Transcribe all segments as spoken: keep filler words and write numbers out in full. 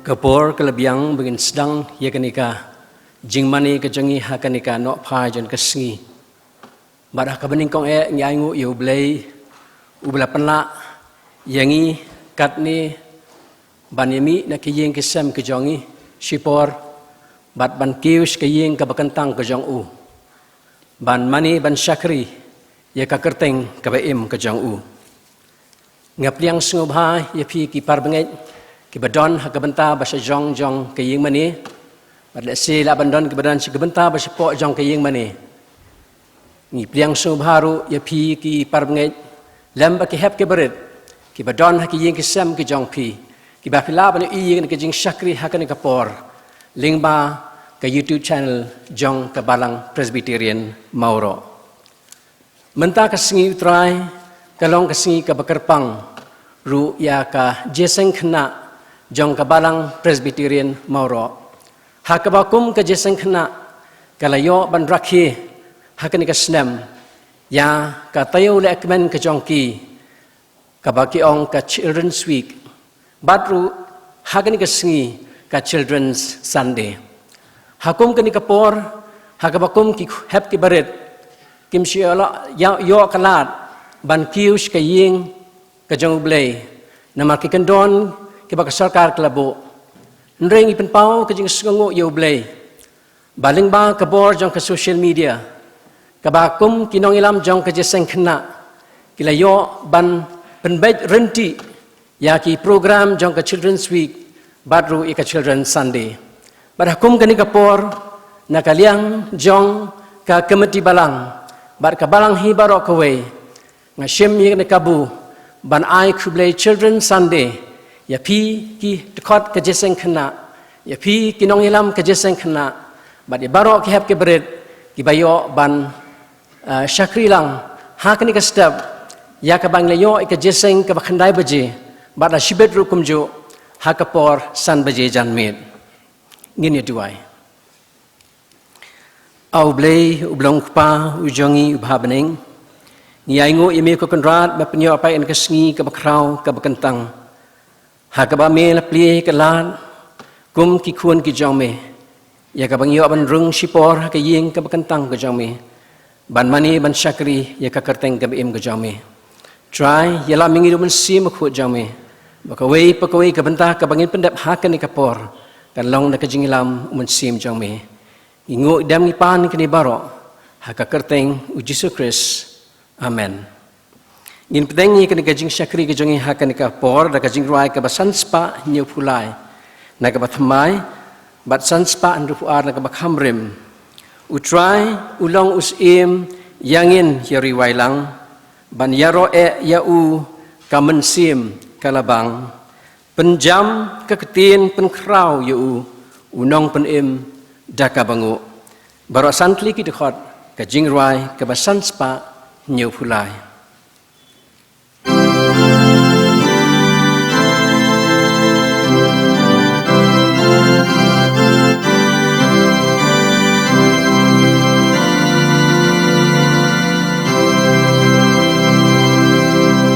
Ka por ka la biang ba ngin sdang ïa kane ka jingmane ka jong ngi ha kane ka nohphai jong ka sngi. Bad ha kaba nyngkong eh ngi ainguh ïa U Blei uba la pynlah ïa ngi katne ban ïa mih na ki ïing ki sem ki jong ngi shipor bad ban kiew sha ka ïing kaba kyntang ka jong u, ban mane ban shakri ïa ka kyrteng kaba im ka jong u. Nga pliang sngewbha ïa phi ki para bangeit kiba don ha ka bynta ba sha jong jong ka ïing mane. Bad lehse lah ban don kiba don sha ka bynta ba shapoh jong ka ïing mane. Ngi pliang sngewbha ruh ïa phi ki para bangeit lem bad ki hep ki barit kiba don ha ki ïing ki sem ki jong phi, kiba phi lah ban ïohi ïa ka jingshakri ha kane ka por lyngba ka YouTube channel jong ka Balang Presbyterian Mawroh. Mynta ka sngi U Trai ka long ka sngi kaba kyrpang ruh ïa ka jingïaseng khynnah jong ka Balang Presbyterian Mawroh. Ha kaba kum ka jingïaseng khynnah ka la ïoh ban rakhe ha kane ka snem ïa ka taïew lehkmen ka jong ki, kaba ki ong ka Children's Week, bad ruh ha kane ka sngi ka Children's Sunday. Ha kum kane ka por, ha kaba kum ki hep ki barit kim shym la ïoh, ïoh ka lad ban kiew sha ka ïing ka jong U Blei namar ki kyndon kiba ka sorkar ka la buh. Hynrei ngi pynpaw ka jingsngewnguh ïa U Blei ba lyngba ka bor jong ka social media, kaba kum ki nongïalam jong ka jingïaseng khynnah ki la ïoh ban pynbeit rynti ïa ki program jong ka Children's Week bad ruh ïa ka Children's Sunday. Bad ha kum kane ka por, na ka liang jong ka komiti balang bad ka balang hi baroh kawei, nga shim ïa kane ka kabu ban ai khublei Children's Sunday ïa phi ki dkhot ka jingïaseng khynnah, ïa phi ki nongïalam ka jingïaseng khynnah, bad ïa baroh ki hep ki barit kiba ïoh ban, ah, shakri lang ha kane ka step ïa kaba ngi la ïoh ïa ka jingïaseng kaba khyndai baje bad la shibit ruh kumjuh ha ka por san baje janmiet. Ngin ïa duwai. A U Blei, U Blei U Kpa u jong ngi uba ha bneng, ngi ainguh ïa me ko Kynrad ba pynïoh pat ïa ka sngi kaba khraw kaba kyntang, ha kaba me la plie ka lad kum ki khun ki jong me, ïa kaba ngi ïoh ban rung shipor ha ka ïing kaba kyntang ka jong me, ban mane ban shakri ïa ka kyrteng kaba im ka jong me. Trai, ïalam ïa ngi da U Mynsiem Bakhuid jong me, ba kawei pa kawei ka bynta kaba ngin pyndep ha kane ka por kan long da ka jingïalam U Mynsiem jong me. Ngi nguh, dem ngi pan kane baroh ha ka kyrteng U Jisu Khrist. Amen. Ngin pdiang ïa kane ka jingshakri ka jong ngi ha kane ka por da ka jingrwai kaba san spah hynñiew phew lai, na kaba thymmai, bad san spah hynriew phew ar na kaba kham rim. U Trai u long u Syiem ïa ngin ïa ri wai lang, ban ïaroh eh ïa u ka mynsiem ka la bang. Pynjam ka ktien pynkhraw ïa u, u nongpynim da kaba nguh. Baroh san tylli ki dkhot ka jingrwai kaba san spah hynñiew phew lai.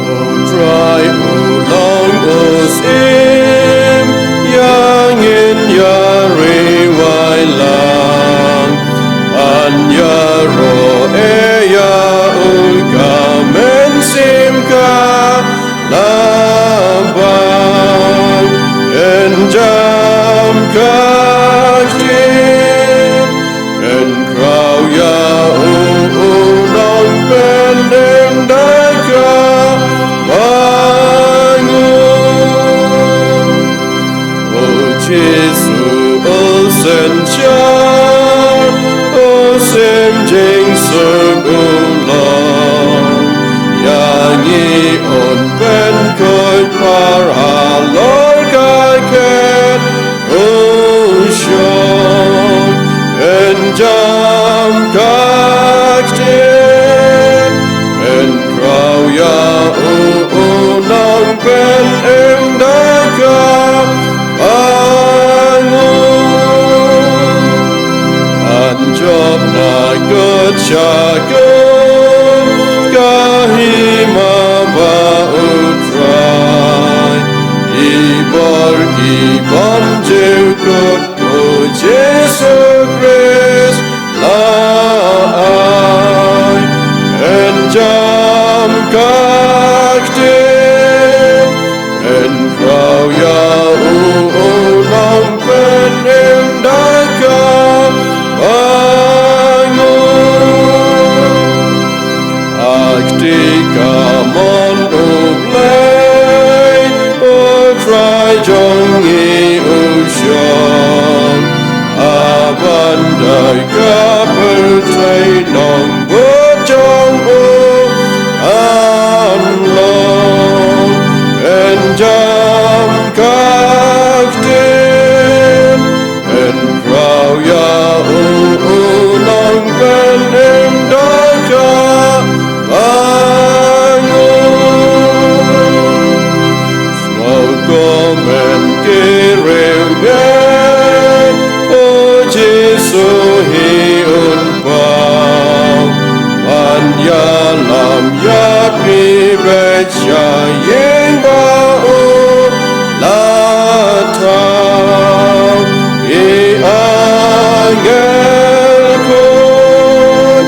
U Trai u long u Syiem ïa ngin ïa ri wai lang, ban ïaroh eh ïa u ka mynsiem ka la bang. Pynjam ka ktien, pynkhraw ïa u, u nongpynim da kaba nguh. U Jisu u synshar, u Syiem jingsuk u long. Ïa ngi un pynkhuid par halor ka khet u shong. Pynjam ka ktien, pynkhraw ïa u, u nongpynim da kaba nguh. Ban jop na kut sha kut, ka hima ba U Trai. Ki bor ki bym Nong bujong u an long en jam ka ktien en krau ya u u nong pen em da ka bangu. Sngau komen ki riewngeit, o Jisu hi un pau. Wan ïalam ïa phi beit sha ïing ba u la thaw. Ki angel khuid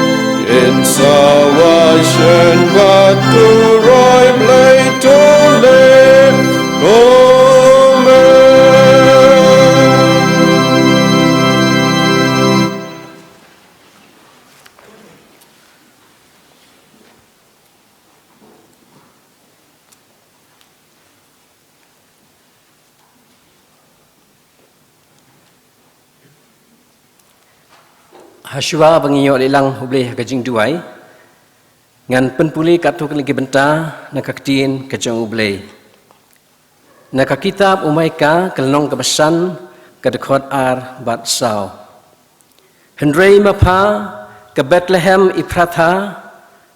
kin sawa shen bad turoi Blei to leh komen. Hashwa ba ngi ïoh leh lang U Blei ha ka jingduwai, ngan pynpule katto katne ki bynta na ka ktien ka jong U Blei. Na ka kitab u Maika ka lynnong kaba san, ka dkhot ar bad saw. Hynrei ma pha, ka Bethlehem Ephratha,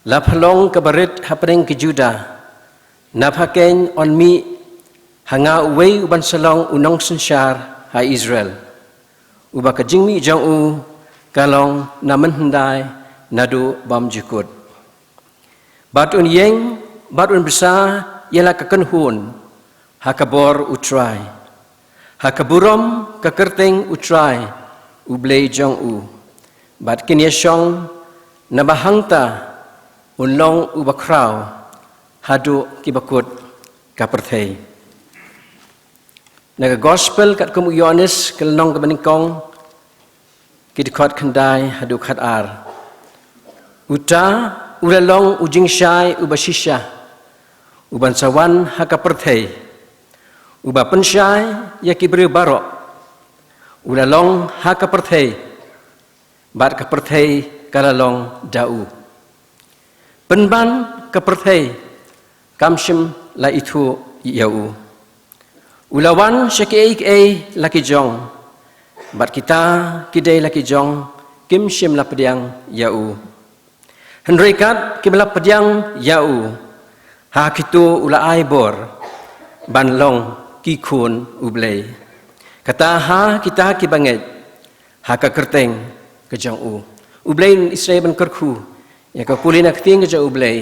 la pha long kaba rit hapdeng ki Judah, na pha keiñ yn mih ha nga uwei uban sa long u nongsynshar ha Israel, uba ka jingmih jong u ka long na mynhyndai naduh bymjukut. Bad un ïeng bad un bsa ïa la ka kynhun ha ka bor U Trai, ha ka burom ka kyrteng U Trai U Blei jong u. Bad kin ïashong, naba hangta un long uba khraw haduh ki bakut ka pyrthei. Na ka Gospel katkum u Ïoannis ka lynnong kaba nyngkong, ki dkhot khyndai haduh khatar. Uta u la long u jingshai uba shisha, uban sa wan ha ka pyrthei, uba pynshai ïa ki briew baroh. U la long ha ka pyrthei, bad ka pyrthei ka la long da u, pynban ka pyrthei kam shym la ithuh ïa u. U la wan sha kiei kiei la ki jong, bad kita ki dei la ki jong kim shym la pdiang ïa u. Hynrei kat kiba la pdiang ïa u, ha kito u la ai bor ban long ki khun U Blei, kata ha kita kiba ngeit ha ka kyrteng ka jong u. U Blei un isynei ban kyrkhu ïa ka pule na ka ktien ka jong U Blei.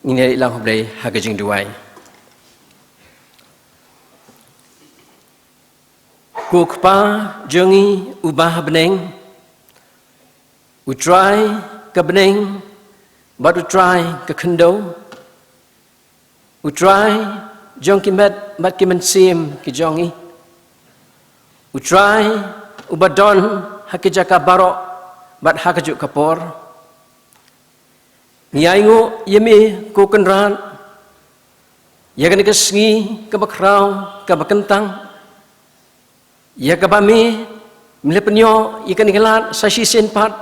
Ngin ïa leit lang ha U Blei ha ka jingduwai. Ko Kpa jong ngi uba ha bneng, U Trai ka bneng bad U Trai ka khyndew, U Trai jong ki met bad ki mynsiem ki jong ngi, U Trai uba don ha ki jaka baroh bad ha kajuh ka por. Ngi ainguh ïa me ko Kynrad ïa kane ka sngi kaba khraw kaba kyntang, ïa kaba me, me la pynïoh ïa kane ka lad sa shisien pat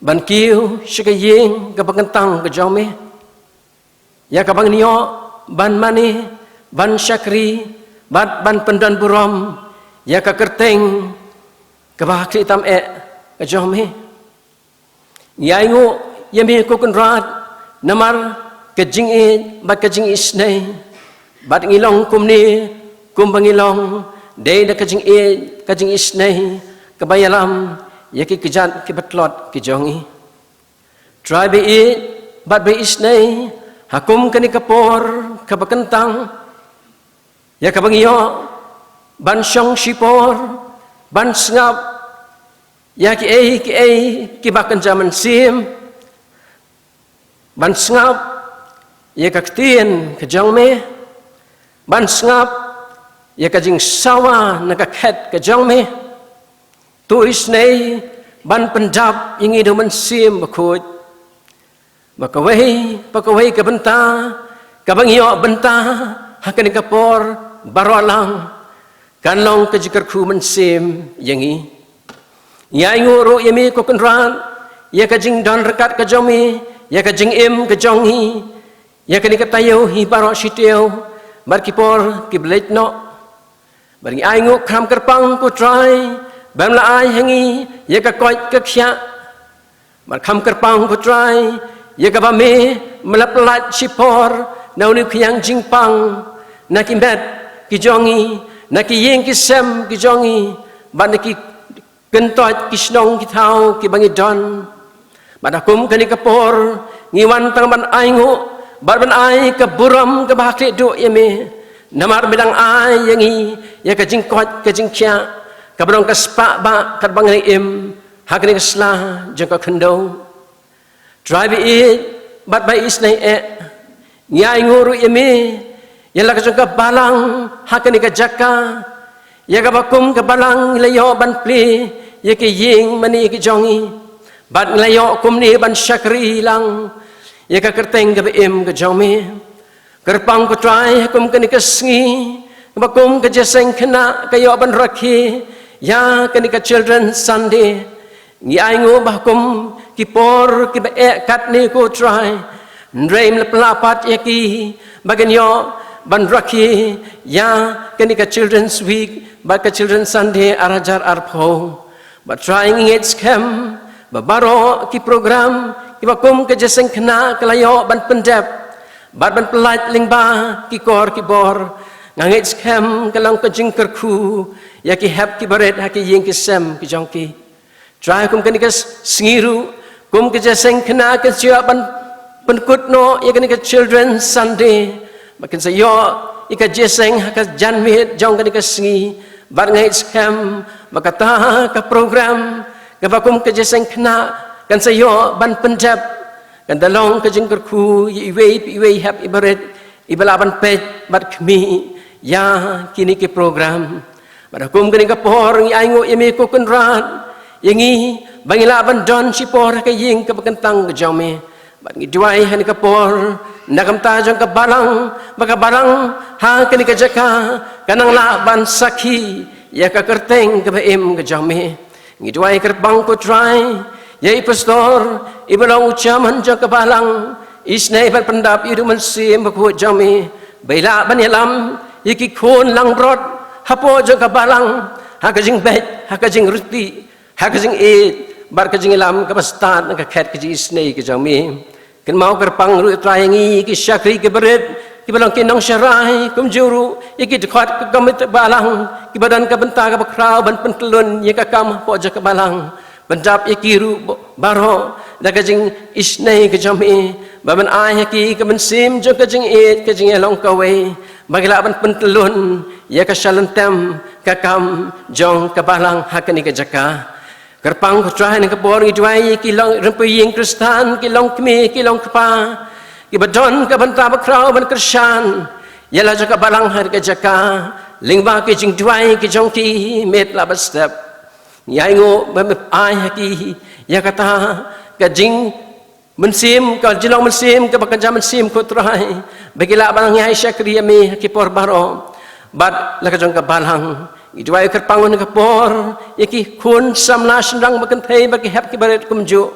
ban kiew sha ka ïing kaba kyntang ka jong me, ïa kaba ngin ïoh ban mane, ban shakri bad ban pyndonburom ïa ka kyrteng kaba ha khlieh tam eh ka jong me. Ngi ainguh ïa me ko Kynrad namar ka jingïeit bad ka jingisynei, bad ngi long kumne kumba ngi long dei da ka jingïeit ka jingisynei kaba ïalam ïa ki kjat kiba tlot ki jong ngi. Trai ba ïeit bad ba isynei, ha kum kane ka por kaba kyntang, ïa kaba ngi ïoh ban shong shipor, ban sngap ïa kiei kiei kiba kynja mynsiem, ban sngap ïa ka ktien ka jong me, ban sngap ïa ka jingsawa na ka khet ka jong me. To isynei ban pyndap ïa ngi da U Mynsiem Bakhuid, ba kawei pa kawei ka bynta kaba ngi ïoh bynta ha kane ka por baroh lang kan long ka jingkyrkhu mynsiem ïa ngi. Ngi ainguh ruh ïa me ko Kynrad, ïa ka jingdon ryngkat ka jong me, ïa ka jingim ka jong ngi, ïa kane ka taïew hi baroh shi taïew, bad ki por kiba leit noh. Bad ngi ainguh kham kyrpang ko Trai, ba me la ai ha ngi ïa ka koit ka khiah. Bad kham kyrpang ko Trai, ïa kaba me, me la pyllait shipor na une u khñiang jingpang, na ki met ki jong ngi, na ki ïing ki sem ki jong ngi, bad na ki kyntoit ki shnong ki thaw kiba ngi don. Bad ha kum kane ka por, ngi wan tang ban ainguh bad ban ai ka burom kaba ha khlieh duh ïa me. Namar me dang ai ïa ngi ïa ka jingkoit ka jingkhiah, kaba long ka spah bah katba ngi im ha kane ka sla jong ka khyndew. Trai ba ïeit bad ba isynei eh, ngi ainguh ruh ïa me ïa la ka jong ka balang ha kane ka jaka, ïa kaba kum ka balang ngi la ïoh ban plie ïa ki ïing mane ki jong ngi, bad ngi la ïoh kumne ban shakri lang ïa ka kyrteng kaba im ka jong me. Kyrpang ko Trai, ha kum kane ka sngi, kaba kum ka jingïaseng khynnah ka ïoh ban rakhe ïa kane ka Children's Sunday, ngi ainguh ba ha kum ki por kiba eh katne ko Trai, hynrei me la pynlah pat ïa ki ba kin ïoh ban rakhe ïa kane ka Children's Week bad ka Children's Sunday ar hajar arphew. Bad Trai, ngi ngeit skhem ba baroh ki program kiba kum ka jingïaseng khynnah ka la ïoh ban pyndep bad ban pyllait lyngba ki kor ki bor. Nga ngeit skhem ka long ka jingkyrkhu ïa ki hep ki barit ha ki ïing ki sem ki jong ki. Trai, kum kane ka s-, sngi ruh, kum ka jingïaseng khynnah kan sa ïoh ban pynkut noh ïa kane ka Children's Sunday, ba kan sa ïoh ïa ka jingïaseng ha ka janmiet jong kane ka sngi. Bad nga ngeit skhem ba kata ka program kaba kum ka jingïaseng khynnah kan sa ïoh ban pyndep, kan da long ka jingkyrkhu ïa iwei pa iwei hep i barit iba lah ban peit bad khmih ïa kine ki program. Bad ha kum kane ka por, ngi ainguh ïa me ko Kynrad ïa ngi ba ngi lah ban don shipor ha ka ïing kaba kyntang ka jong me. Bad ngi duwai ha kane ka por na ka bynta jong ka balang, ba ka balang ha kane ka jaka kan nang lah ban sakhi ïa ka kyrteng kaba im ka jong me. Ngi duwai kyrpang ko Trai ïa i pastor iba long u chairman jong ka balang, isynei ban pyndap ïa u Mynsiem Bakhuid jong me ba i lah ban ïalam ïa ki khun langbrot hapoh jong ka balang, ha ka jingbeit, ha ka jingriti, ha ka jingïeit bad ka jingïalam kaba stad na ka khet ka jingisynei ka jong me. Kynmaw kyrpang ruh Trai ïa ngi ki shakri ki barit kiba long ki nongsharai, kumjuh ruh ïa ki dkhot ka komiti balang kiba don ka bynta kaba khraw ban pyntyllun ïa ka kam hapoh jong ka balang. Pyndap ïa ki ruh baroh da ka jingisynei ka jong me, ba men ai ha ki ka mynsiem jong ka jingïeit, ka jingïalong kawei, ba ki lah ban pyntyllun ïa ka shalynter ka kam jong ka balang ha kane ka jaka. Kyrpang ko Trai, ha kane ka por ngi duwai ïa ki long rympei ïing Khristan, ki long kmie, ki long kpa, kiba don ka bynta ba khraw ban kyrshan ïa la jong ka balang ha kane ka jaka. Lyngba ki jingduwai ki jong ki, me la ba step. Ngi ainguh ba me ai ha ki ïa kata ka jing mynsiem, ka jinglong mynsiem kaba kynja mynsiem ko Trai, ba ki lah ban ïai shakri ïa me ha ki por baroh bad la ka jong ka balang. Ngi duwai kyrpang ha kane ka por ïa ki khun samla shynrang ba kynthei, ba ki hep ki barit kumjuh,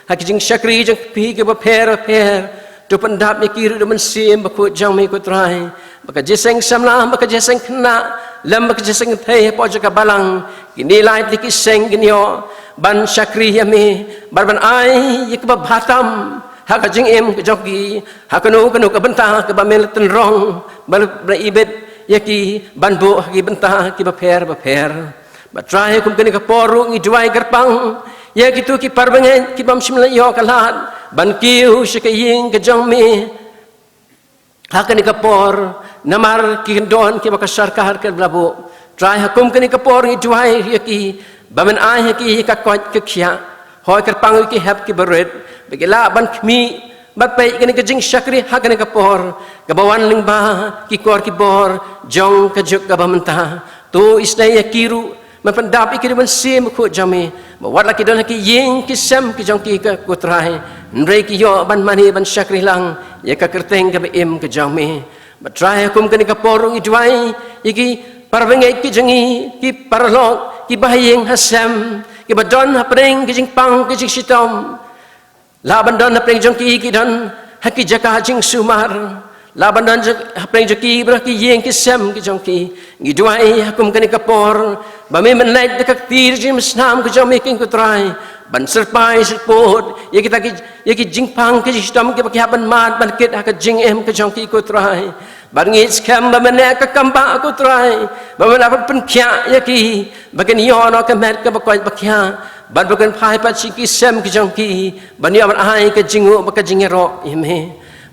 ha ki jingshakri jong ki phi kiba pher pher. To pyndap ïa ki ruh da u Mynsiem Bakhuid jong me ko Trai, ba ka jingïaseng samla, ba ka jingïaseng khynnah, lem bad ka jingïaseng kynthei hapoh jong ka balang, kine lai tylli ki seng kin ïoh ban shakri ïa me bad ban ai ïa kaba bha tam ha ka jingim ka jong ki, ha kano kano ka bynta kaba me la tynrong, ba la, ba la ibit ïa ki ban buh ha ki bynta kiba pher bapher. Bad Trai, kum kane ka por ruh ngi duwai kyrpang ïa kito ki para bangeit kibym shym la ïoh ka lad ban kiew sha ka ïing ka jong me ha kane ka por, namar ki kyndon kiba ka sorkar ka la buh. Trai, ha kum kane ka por ngi duwai ïa ki ba men ai ha ki ka koit ka khiah. Hooid, kyrpang ïa ki hep ki barit ba ki lah ban khmih bad peit ïa kane ka jingshakri ha kane ka por, kaba wan lyngba ki kor ki bor jong ka juk kaba mynta. To isynei ïa ki ruh, men pyndap ïa ki da u Mynsiem Bakhuid jong me, ba wat la ki don ha ki ïing ki sem ki jong ki ko Trai, hynrei ki ïoh ban mane ban shakri lang ïa ka kyrteng kaba im ka jong me. Bad Trai, ha kum kane ka por ruh ngi duwai ïa ki para bangeit ki jong ngi, ki paralok, ki bahaïing hasem, kiba don hapdeng ki jingpang ki jingshitom, lah ban don hapdeng jong ki ki don ha ki jaka jingsumar, lah ban don jong, hapdeng jong ki bad ha ki ïing ki sem ki jong ki. Ngi duwai ha kum kane ka por ba men men leit da ka kti jingmynsnam ka jong me king ko Trai, ban syrpai syrpud ïa kita ki, ïa ki jingpang ki jingshitom kiba ki hap ban mad ban kit ha ka jingim ka jong ki ko Trai. Bad ngi skhem ba men leh ka kam ba ko Trai, ba men la pynkhiah ïa ki ba kin ïoh noh ka met kaba koit ba khiah, bad ba kin phai pat sha ki sem ki jong ki, ban ïoh ban ai ka jingnguh bad ka jingïaroh ïa me.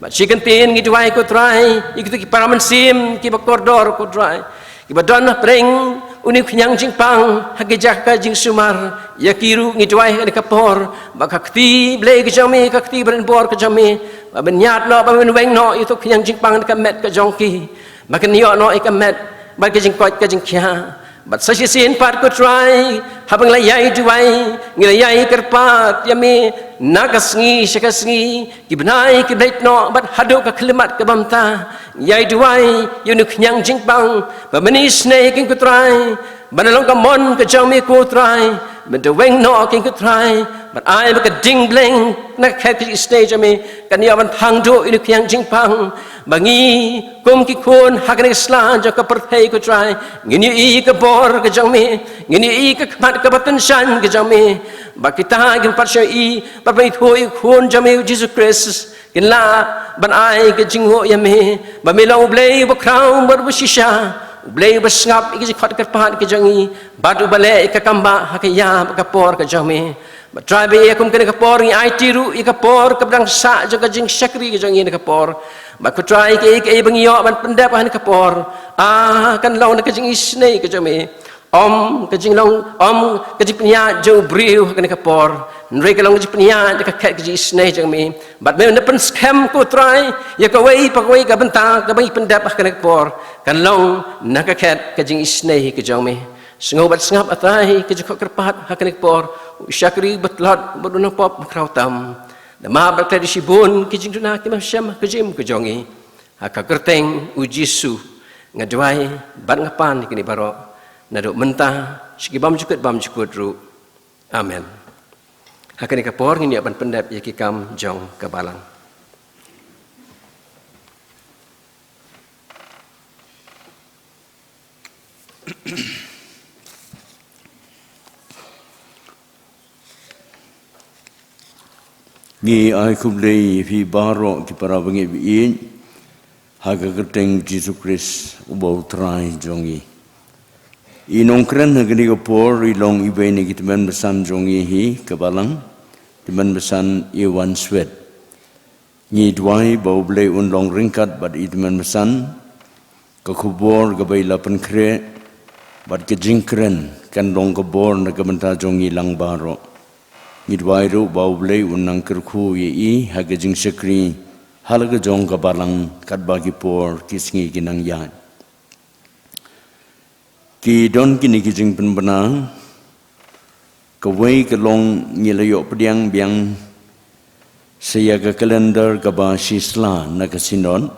Bad shi kyntien ngi duwai ko Trai ïa kito ki para mynsiem kiba kordor ko Trai, kiba don hapdeng une u khñiang jingpang ha ki jaka jingsumar. Ïa ki ruh ngi duwai ha kane ka por ba ka kti Blei ka jong me, ka kti ba rin bor ka jong me, ba men ñiad noh, ba men weng noh ïa uto u khñiang jingpang na ka met ka jong ki, ba kin ïoh noh ïa ka met bad ka jingkoit ka jingkhiah. Bad sa shisien pat ko Trai, haba ngi la ïai duwai, ngi la ïai kyrpad ïa me na ka sngi sha ka sngi, ki bnai ki beit noh bad haduh ka khyllipmat kaba mynta, ngi ïai duwai ïa une u khñiang jingpang ba men isynei king ko Trai, ba na long ka mon ka jong me ko Trai, men da weng noh king ko Trai, bad ai ba ka ding bleng na ka khet ka jingisynei jong me kan ïoh ban thang duh ïa une u khñiang jingpang, ba ngi kum ki khun ha kane ka sla jong ka pyrthei ko Trai, ngin ïohi ka bor ka jong me, ngin ïohi ka khmat kaba tyngshaiñ ka jong me, ba kita kiba pat shah ïohi bad ban ithuh ïa u Khun jong me u Jisu Khrist kin lah ban ai ka jingnguh ïa me, ba me long U Blei uba khraw bad uba shisha, U Blei uba sngap ïa ka jingkhot kyrpad ka jong ngi, bad uba leh ïa ka kam ba ha ka ïa bad ka por ka jong me. Bad Trai ba ïa kum kane ka por ngi aiti ruh ïa ka por kaba dang sah jong ka jingshakri ka jong ngi ha kane ka por. Bad ko Trai, kaei kaei ba ngi ïoh ban pyndep ha kane ka por, ah, kan long na ka jingisynei ka jong me. Ym ka jinglong, ym ka jingpynïaid jong u briew ha kane ka por, hynrei ka long ka jingpynïaid da ka khet ka jingisynei jong me. Bad men da pynskhem ko Trai ïa kawei pa kawei ka bynta kaba ngi pyndep ha kane ka por, kan long na ka khet ka jingisynei ka jong me. Sngewbha sngap atai ka jingkhot kyrpad ha kane ka por, u shakri ba tlot bad u nongpop ba khraw tam. Namar ba klet da shibun ki jingduna ki map shem ha ka jingim ka jong ngi. Ha ka kyrteng u Jisu nga duwai bad nga pan ïa kine baroh, naduh mynta sha ki bymjukut bymjukut ruh. Amen. Ha kane ka por ngin ïa ban pyndep ïa ki kam jong ka balang. Ngi ai khublei ïa phi baroh ki para bangeit baieit ha ka kyrteng Jisu Khrist uba u Trai jong ngi. I nongkren ha kane ka por i long iwei na ki tymmen basan jong ngi hi ka balang, tymmen basan Ewan Swet. Ngi duwai ba U Blei un long ryngkat bad i tymmen basan, ka khubor kaba i la pynkhreh bad ka jingkren kan long ka bor na ka bynta jong ngi lang baroh. Ngi duwai ruh ba U Blei un nang kyrkhu ïa i ha ka jingshakri ha la ka jong ka balang katba ki por ki sngi ki nang ïaid. Ki don kine ki jingpynbna, kawei ka long ngi la ïoh pdiang biang sa ïa ka kalendar kaba shisla na ka Synod,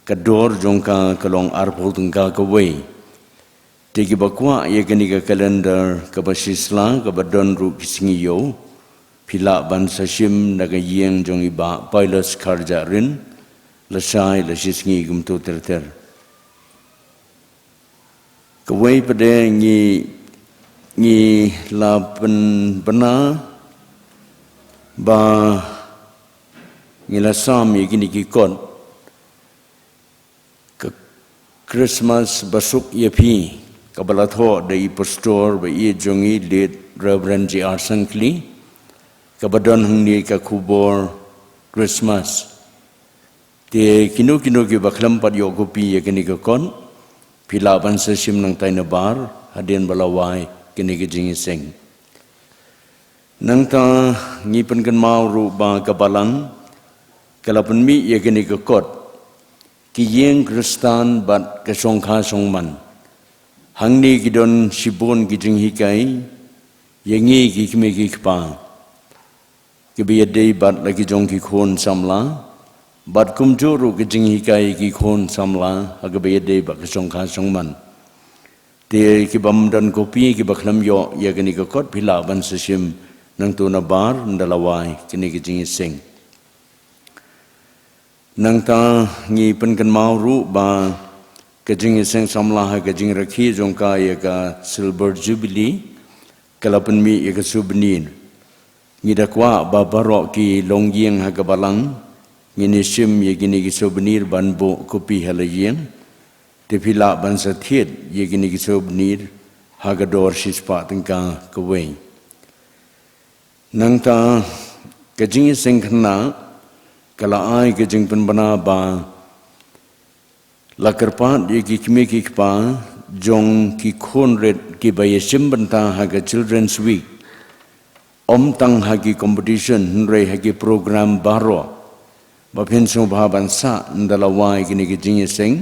ka dor jong ka ka long arphew tyngka kawei. Te kiba kwah ïa kane ka kalendar kaba shisla kaba don ruh ki sngi ïew, phi lah ban sa shim na ka ïing jong i Bah Pius Kharjahrin, lashai lashisngi kumto ter ter. Kawei pat de ngi, ngi la pynbna ba ngi la sam ïa kine ki kot, ka Christmas basuk ïa phi, kaba la thoh da i pastor ba ïeit jong ngi, Late Reverend J R Sangkli, kaba don hangne ka khubor Christmas. Te kino kino kiba khlem pat ïoh copy ïa kane ka kot, phi lah ban sa shim nangtai nabar hadien ba la wai kane ka jingïaseng. Nangta ngi pynkynmaw ruh ba ka balang ka la pynmih ïa kane ka kot, ki ïing khristan bad ka shongkha shongman. Hangne ki don shibun ki jinghikai ïa ngi ki kmie ki kpa, kiba ïadei bad la ki jong ki khun samla, bad kumjuh ruh ki jinghikai ki khun samla ha kaba ïadei bad ka shongkha shongman. Ki bym don kopi, ki ba khlem ïoh ïa kane ka kot, phi lah ban sa shim nangta na bar ynda la wai kane ka jingïaseng. Nangta ngi pynkynmaw ruh ba ka jingïaseng samla ha ka jingrakhe jong ka ïa ka Silver Jubilee ka la pynmih ïa ka souvenir. Ngi da kwah ba baroh ki longïing ha ka balang ngin ïa shim ïa kine ki souvenir ban buh kopi ha la ïing. Te phi lah ban sa thied ïa kine ki souvenir ha ka dor shispah tyngka kawei. Nangta ka jingïaseng khynnah ka la ai ka jingpynbna ba la kyrpad ïa ki kmie ki kpa jong ki khun rit ki ba ïa shim bynta ha ka Children's Week, ym tang ha ki competition hynrei ha ki program baroh, ba phin sngewbha ban sah ynda la wai kine ki jingïaseng,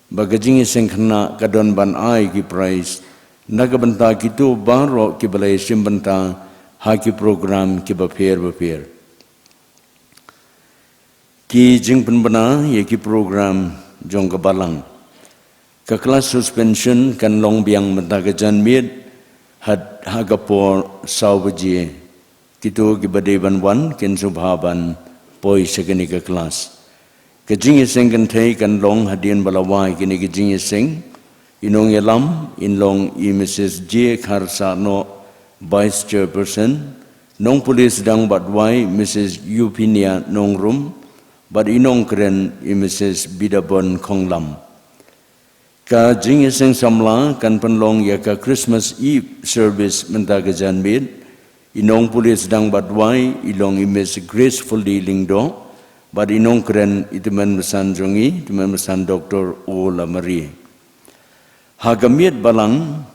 ba ka jingïaseng khynnah ka don ban ai ki prize na ka bynta kito baroh ki ba la ïa shim bynta ha ki program ki bapher bapher. Ki jingpynbna ïa ki program jong ka balang. Ka class suspension kan long biang mynta ka janmiet ha ka por saw baje. Kito ki ba dei ban wan kin sngewbha ban poi sha kane ka class. Ka jingïaseng kynthei kan long hadien ba la wai kane ka jingïaseng. I nongïalam in long i Mrs J Kharsahnoh, Vice Chairperson, nongpule sdang bad wai Mrs Euphemia Nongrum, bad i nongkren i Mrs Bidabon Khonglam. Ka jingïaseng samla kan pynlong ïa ka Christmas Eve service mynta ka janmiet. I nongpule sdang bad wai i long i Miss Gracefully Lyngdoh, bad i nongkren i tymmen basan jong i, tymmen basan Dr O Lamare. Ha ka miet balang,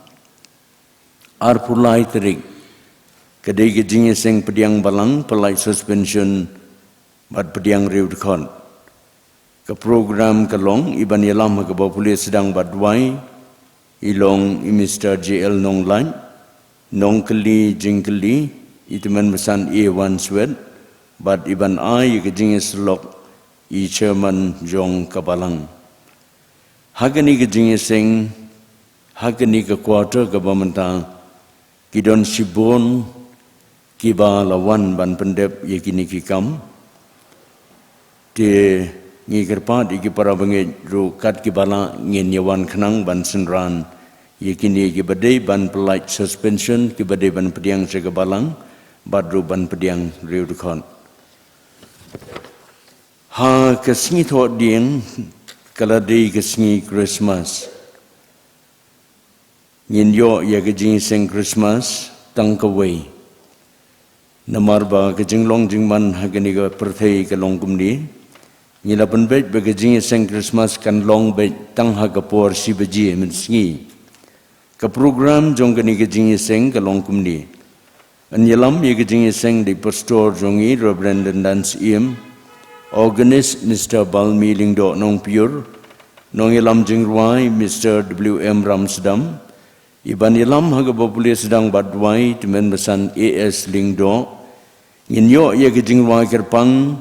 arphew lai tarik, ka dei ka jingïaseng pdiang balang, pynlait suspension bad pdiang riewdkhot. Ka program ka long, i ban ïalam ha ka ba pule sdang bad wai i long i Mr J L Nonglait, nongkylli jingkylli i tymmen basan A Wanswet, bad i ban ai ka jingïasyllok i chairman jong ka balang. Ha kane ka jingïaseng, ha kane ka quarter ka ba mynta, ki don shibun ki ba la wan ban pyndep ïa kine ki kam. Te ngi kyrpad ïa ki para bangeit ruh kat ki ba lah ngin ïa wan khnang ban synran ïa kine ki ba dei ban pynlait suspension, ki ba dei ban pdiang sha ka balang, bad ruh ban pdiang riewdkhot. Ha ka sngi Thohdieng ka la dei ka sngi Christmas. Ngin ïoh ïa ka jingïaseng Christmas tang kawei. Namar ba ka jinglong jingman ha kane ka pyrthei ka long kumne. Ngi la pynbeit ba ka jingïaseng Christmas kan long beit tang ha ka por shi baje mynsngi. Ka program jong kane ka jingïaseng ka long kumne. Yn ïalam ïa ka jingïaseng da i pastor jong i Reverend Lyndan Syiem, organist Mr Balmi Lyngdoh Nongpyiur, nongïalam jingrwai Mr W M Ramsdam, i ban ïalam ha ka ba pule sdang bad wai tymmen basan A S Lyngdoh. Ngin ïoh ïa ka jingrwai kyrpang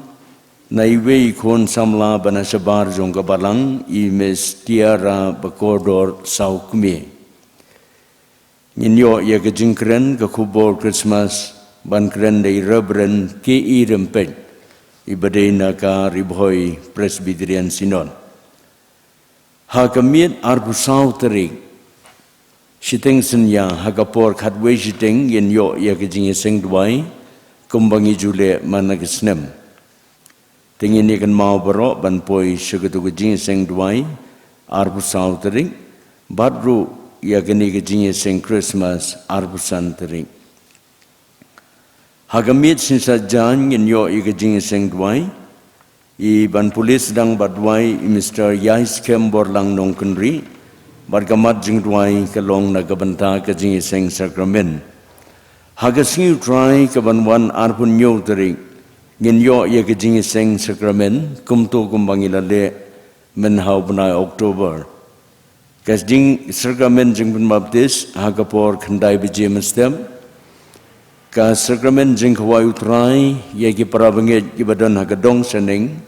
na iwei i khun samla ba na shabar jong ka balang, i Miss Tiara Bakordor Sawkmie. Ngin ïoh ïa ka jingkren ka khubor Christmas ban kren da i Reverend K E Rympeit, i ba dei na ka Ri Bhoi Presbyterian Synod. Ha ka miet arphew saw tarik, shiteng synñia ha ka por khatwei shiteng ngin ïoh ïa ka jingïaseng duwai kumba ngi ju leh man la ka snem. Te ngin ïa kynmaw baroh ban poi sha kato ka jingïaseng duwai arphew saw tarik, bad ruh ïa kane ka jingïaseng Christmas arphew san tarik. Ha ka miet synshar jaiñ ngin ïoh ïa ka jingïaseng duwai, i ban pule sdang bad wai i Mr Ïaiskhem Borlang Nongkynrih, bad ka mat jingduwai ka long na ka bynta ka jingïaseng sakramen. Ha ka sngi U Trai ka ban wan arphew hynñiew tarik, ngin ïoh ïa ka jingïaseng sakramen kumto kumba ngi la leh mynha u bnai October. Ka jing sakramen jingpynbaptis ha ka por khyndai baje mynstep. Ka sakramen jingkhawai U Trai ïa ki para bangeit ki ba don ha ka dong shaneng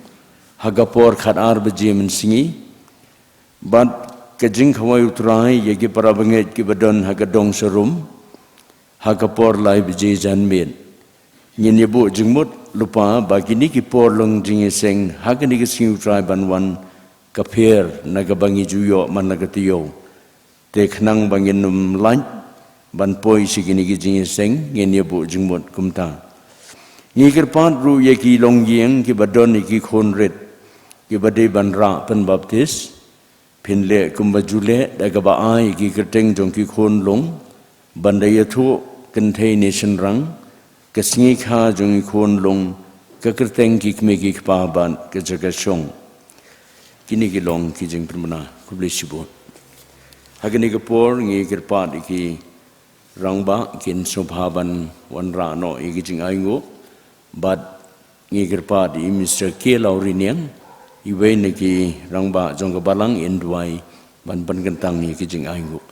ha ka por khatar baje mynsngi. Bad Ka jingkhawai U Trai ïa ki para bangeit kiba don ha ka dong sharum ha ka por lai baje janmiet. Ngin ïa buh jingmut lypa ba kine ki por long jingïaseng ha kane ka sngi U Trai ban wan ka pher na kaba ngi ju ïoh man la ka taïew. Te khnang ba ngin ym lait ban poi sha kine ki jingïaseng, ngin ïa buh jingmut kumta. Ngi kyrpad ruh ïa ki longïing kiba don ïa ki khun rit kiba dei ban rah pynbaptis. Phin leh kumba ju leh da kaba ai ki kyrteng jong ki khun lung ban da ïathuh kynthei ne shynrang, ka sngi kha jong ki khun lung, ka kyrteng ki kmie ki kpa bad ka jaka shong. Kine ki long ki jingpynbna. Khublei shibun. Ha kane ka por ngi kyrpad ïa ki rangbah kin sngewbha ban wanrah noh ïa ki jingainguh. Bad ngi kyrpad ïa i Mister K Lauriniang, iwei na ki rangbah jong ka balang, in duwai ban pynkyntang ïa ki jingainguh.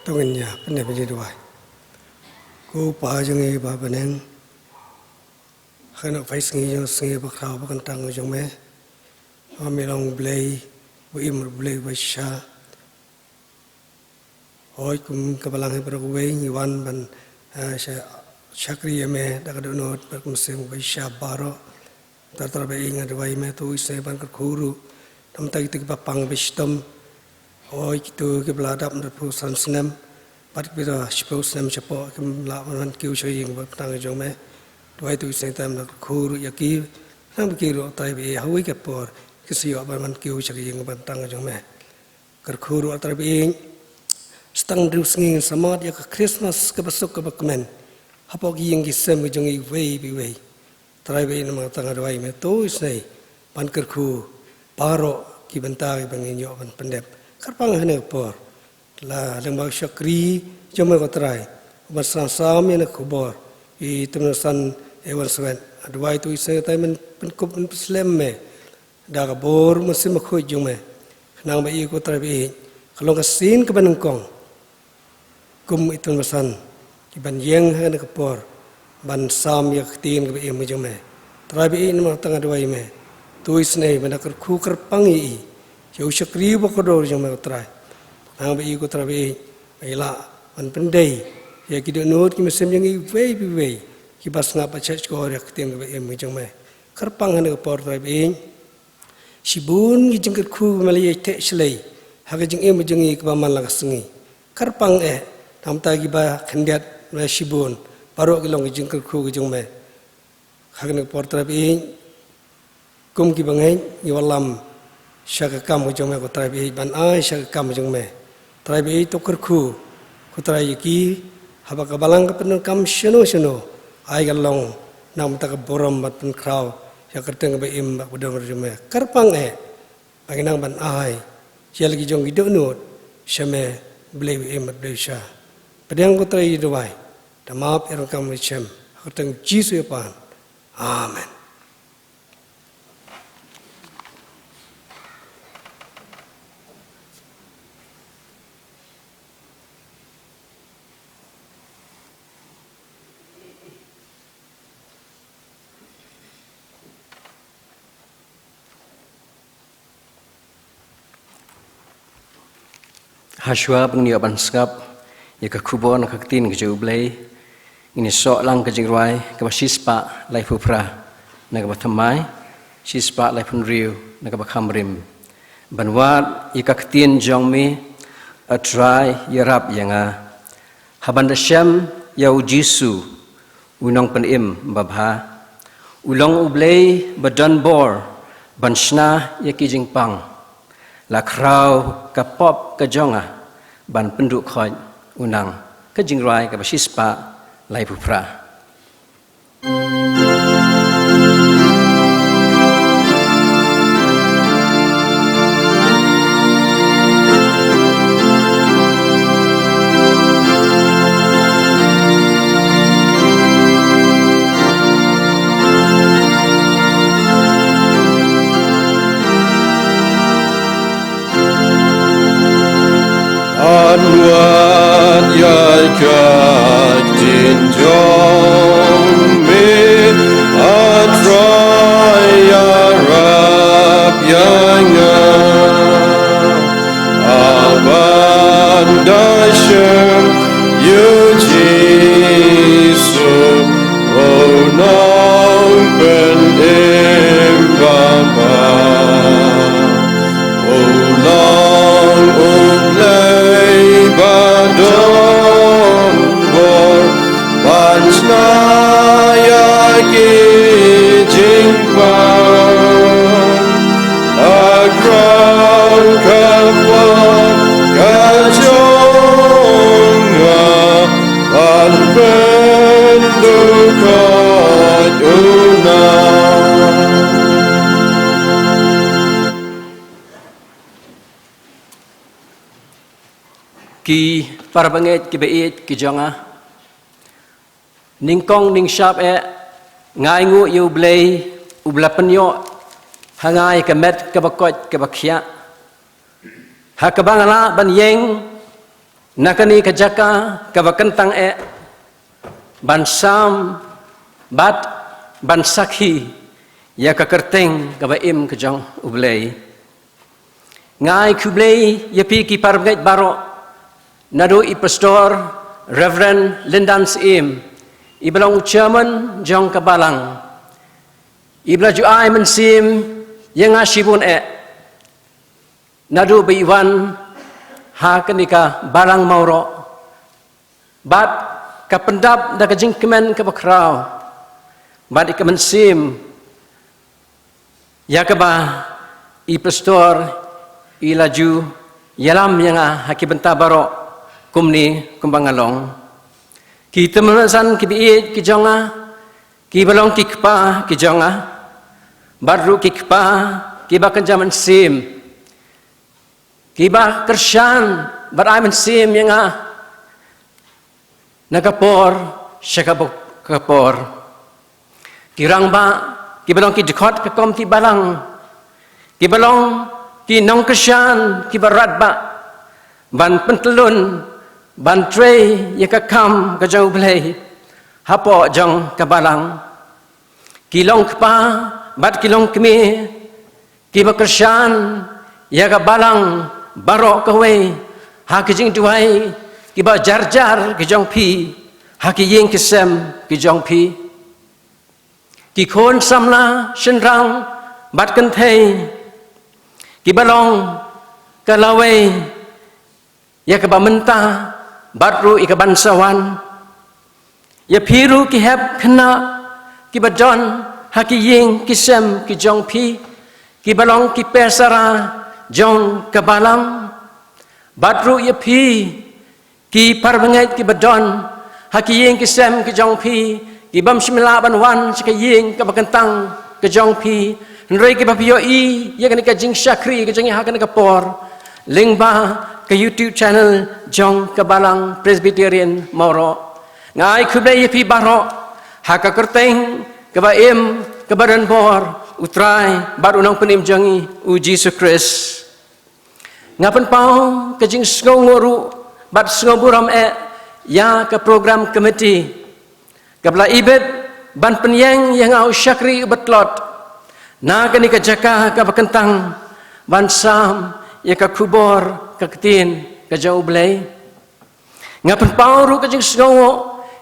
To ngin ïa pynlong ïa ka duwai. Ko Pa jong ngi ba ha bneng, ha kane ka pyrshah sngi jong, sngi bakhraw bakyntang jong me. Ba me long Blei ba im, Blei ba shisha. Hooid, kum ka balang hi baroh kawei ngi wan ban, eh, sha-, shakri ïa me da ka dohnud bad ka mynsiem ba shisha baroh. Trai, Trai ba ïeit, nga duwai ïa me, to isynei ban kyrkhu ruh na ka bynta kito kiba pang ba shitom. Hooid, kito kiba la dap hynriewphew san snem bad kiba shiphew snem shapoh, kim lah ban wan kiew sha ïing bad pyntang jong me. Duwai to isynei ban kyrkhu ruh ïa ki, khnang ba ki ruh Trai ba ïeit, ha kawei ka por kin sa ïoh ban wan kiew sha ïing bad pyntang jong me. Kyrkhu ruh Trai ba ïeit, shitang hynriew sngi ngin sa mad ïa ka Christmas kaba suk kaba kmen hapoh ki ïing ki sem ki jong ngi iwei pa iwei. Trai ba ïeit, namar kata nga duwai ïa me, to isynei ban kyrkhu baroh ki bynta kiba ngin ïoh ban pyndep. Kyrpang ha kane ka por, la lyngba u shakri jong me ko Trai, uban sdang sam ïa kane ka khubor, i Tymmen Basan Ewan Swet. Nga duwai to isynei Trai ban pynkup ban pynslem me da ka bor u Mynsiem Bakhuid jong me, khnang ba ïa ko Trai ba ïeit, ka long ka sien kaba nyngkong kum i Tymmen Basan, kiban ïeng ha kane ka por ban sam ïa ka ktien kaba im jong me. Trai ba ïeit, namar kata nga duwai ïa me, to isynei ban da kyrkhu kyrpang ïa i, ïa u shakri uba kordor jong me ko Trai, khnang ba ïa ko Trai ba ïeit, ba i lah ban pyndei ïa ki dohnud ki mynsiem jong ngi iwei pa iwei kiba sngap bad shah shkor ïa ka ktien kaba im jong me. Kyrpang ha kane ka por Trai ba ïeit, shibun ki jingkyrkhu ba me la ïai theh shlei ha ka jingim jong ngi kaba man la ka sngi. Kyrpang eh, namar kiba khyndiat me shibun, baroh ki long ki jingkyrkhu ki jong me. Ha kane ka por Trai ba ïeit, kum ki bangeit ngi wallam sha ka kam ka jong me ko Trai ba ïeit, ban ai sha ka kam ka jong me. Trai ba ïeit, to kyrkhu ko Trai ïa ki, haba ka balang ka pyndonkam shano shano, ai ka long na ka bynta ka burom bad pynkhraw ïa ka kyrteng kaba im bad kaba don ka jong me. Kyrpang eh ba ngin nang ban ai ïa la ki jong ki dohnud sha me, Blei ba im bad Blei ba shisha. Pdiang ko Trai ïa ki duwai da map ïa ka ryngkat ka jingïashem, ha ka kyrteng Jisu ïa pan. Amen. Hashwa ba ngin ïoh ban sngap ïa ka khubor na ka ktien ka jong U Blei, ngin ïa soh lang ka jingrwai kaba shispah laiphew phra na kaba thymmai, shispah laiphew hynriew na kaba kham rim. Ban wad ïa ka ktien jong me, A Trai, ïarap ïa nga. Haba nga da shem ïa U Jisu, U Nongpynim babha, U long U Blei ba don bor ban shna ïa ki jingpang. La khraw ka pop ka jong nga ban pynduh khoit u nang. Ka jingrwai kaba shispah laiphew phra. Ïa ki jingpang, a khrang ka pang ka jong nga, ban pynduh kat u na. Ki para bangeit ki ba ïeit ki jong nga. Nyngkong nyngshap eh, nga ainguh ïa U Blei, U Blei pynïoh ha nga ïa ka met ka ba koit ka ba khiah, ha ka ba nga lah ban ïeng na kane ka jaka ka ba kyntang eh, ban sam bad ban sakhi ïa ka kyrteng ka ba im ka jong U Blei. Nga ai khublei ïa phi ki para bangeit baroh, naduh i Pastor Reverend Lindan Syiem, i ba long u Chairman jong ka balang, i ba la ju ai mynsiem ïa nga shibun eh, naduh ba i wan ha kane ka balang Mawroh, bad ka pyndap da ka jingkmen ka ba khraw, bad i ka mynsiem ïa ka ba i Pastor i la ju ïalam ïa nga ha ki bynta baroh, kumne kumba nga long. Ki tymmen basan ki ba ïeit ki jong nga, ki ba long ki kpa ki jong nga, bad ruh ki kpa ki ba kynja mynsiem, ki ba kyrshan bad ai mynsiem ïa nga na ka por sha ka por. Ki rangbah, ki ba long ki dkhot ka komiti balang, ki ba long ki nongkyrshan ki ba radbah ban pyntyllun, ban trei ïa ka kam ka jong U Blei hapoh jong ka balang. Ki long kpa bad ki long kmie, ki ba kyrshan ïa ka balang baroh kawei ha ki jingduwai ki ba jar jar ki jong phi, ha ki ïing ki sem ki jong phi. Ki khun samla shynrang bad kynthei, ki ba long ka lawei ïa ka ba mynta bad ruh ïa ka ban sa wan. Ïa phi ruh ki hep khynnah ki ba don ha ki ïing ki sem ki jong phi, ki ba long ki pesara jong ka balang, bad ruh ïa phi ki para bangeit ki ba don ha ki ïing ki sem ki jong phi, ki bym shym la lah ban wan sha ka ïing ka ba kyntang ka jong phi, hynrei ki ba phi ïohi ïa kane ka jingshakri ka jong ngi ha kane ka por lyngba ka YouTube channel jong ka Balang Presbyterian Mawroh. Nga ai khublei ïa phi baroh ha ka kyrteng ka ba im, ka ba don bor, U Trai bad U Nongpynim jong ngi, U Jisu Khrist. Nga pynpaw ka jingsngewnguh ruh bad sngewnguh burom eh ïa ka program committee, ka ba la ibit ban pynïeng ïa nga u shakri u ba tlot na kane ka jaka ka ba kyntang, ban sam ïa ka khubor ka ktien ka jong U Blei. Nga pynpaw ruh ka jingsngewnguh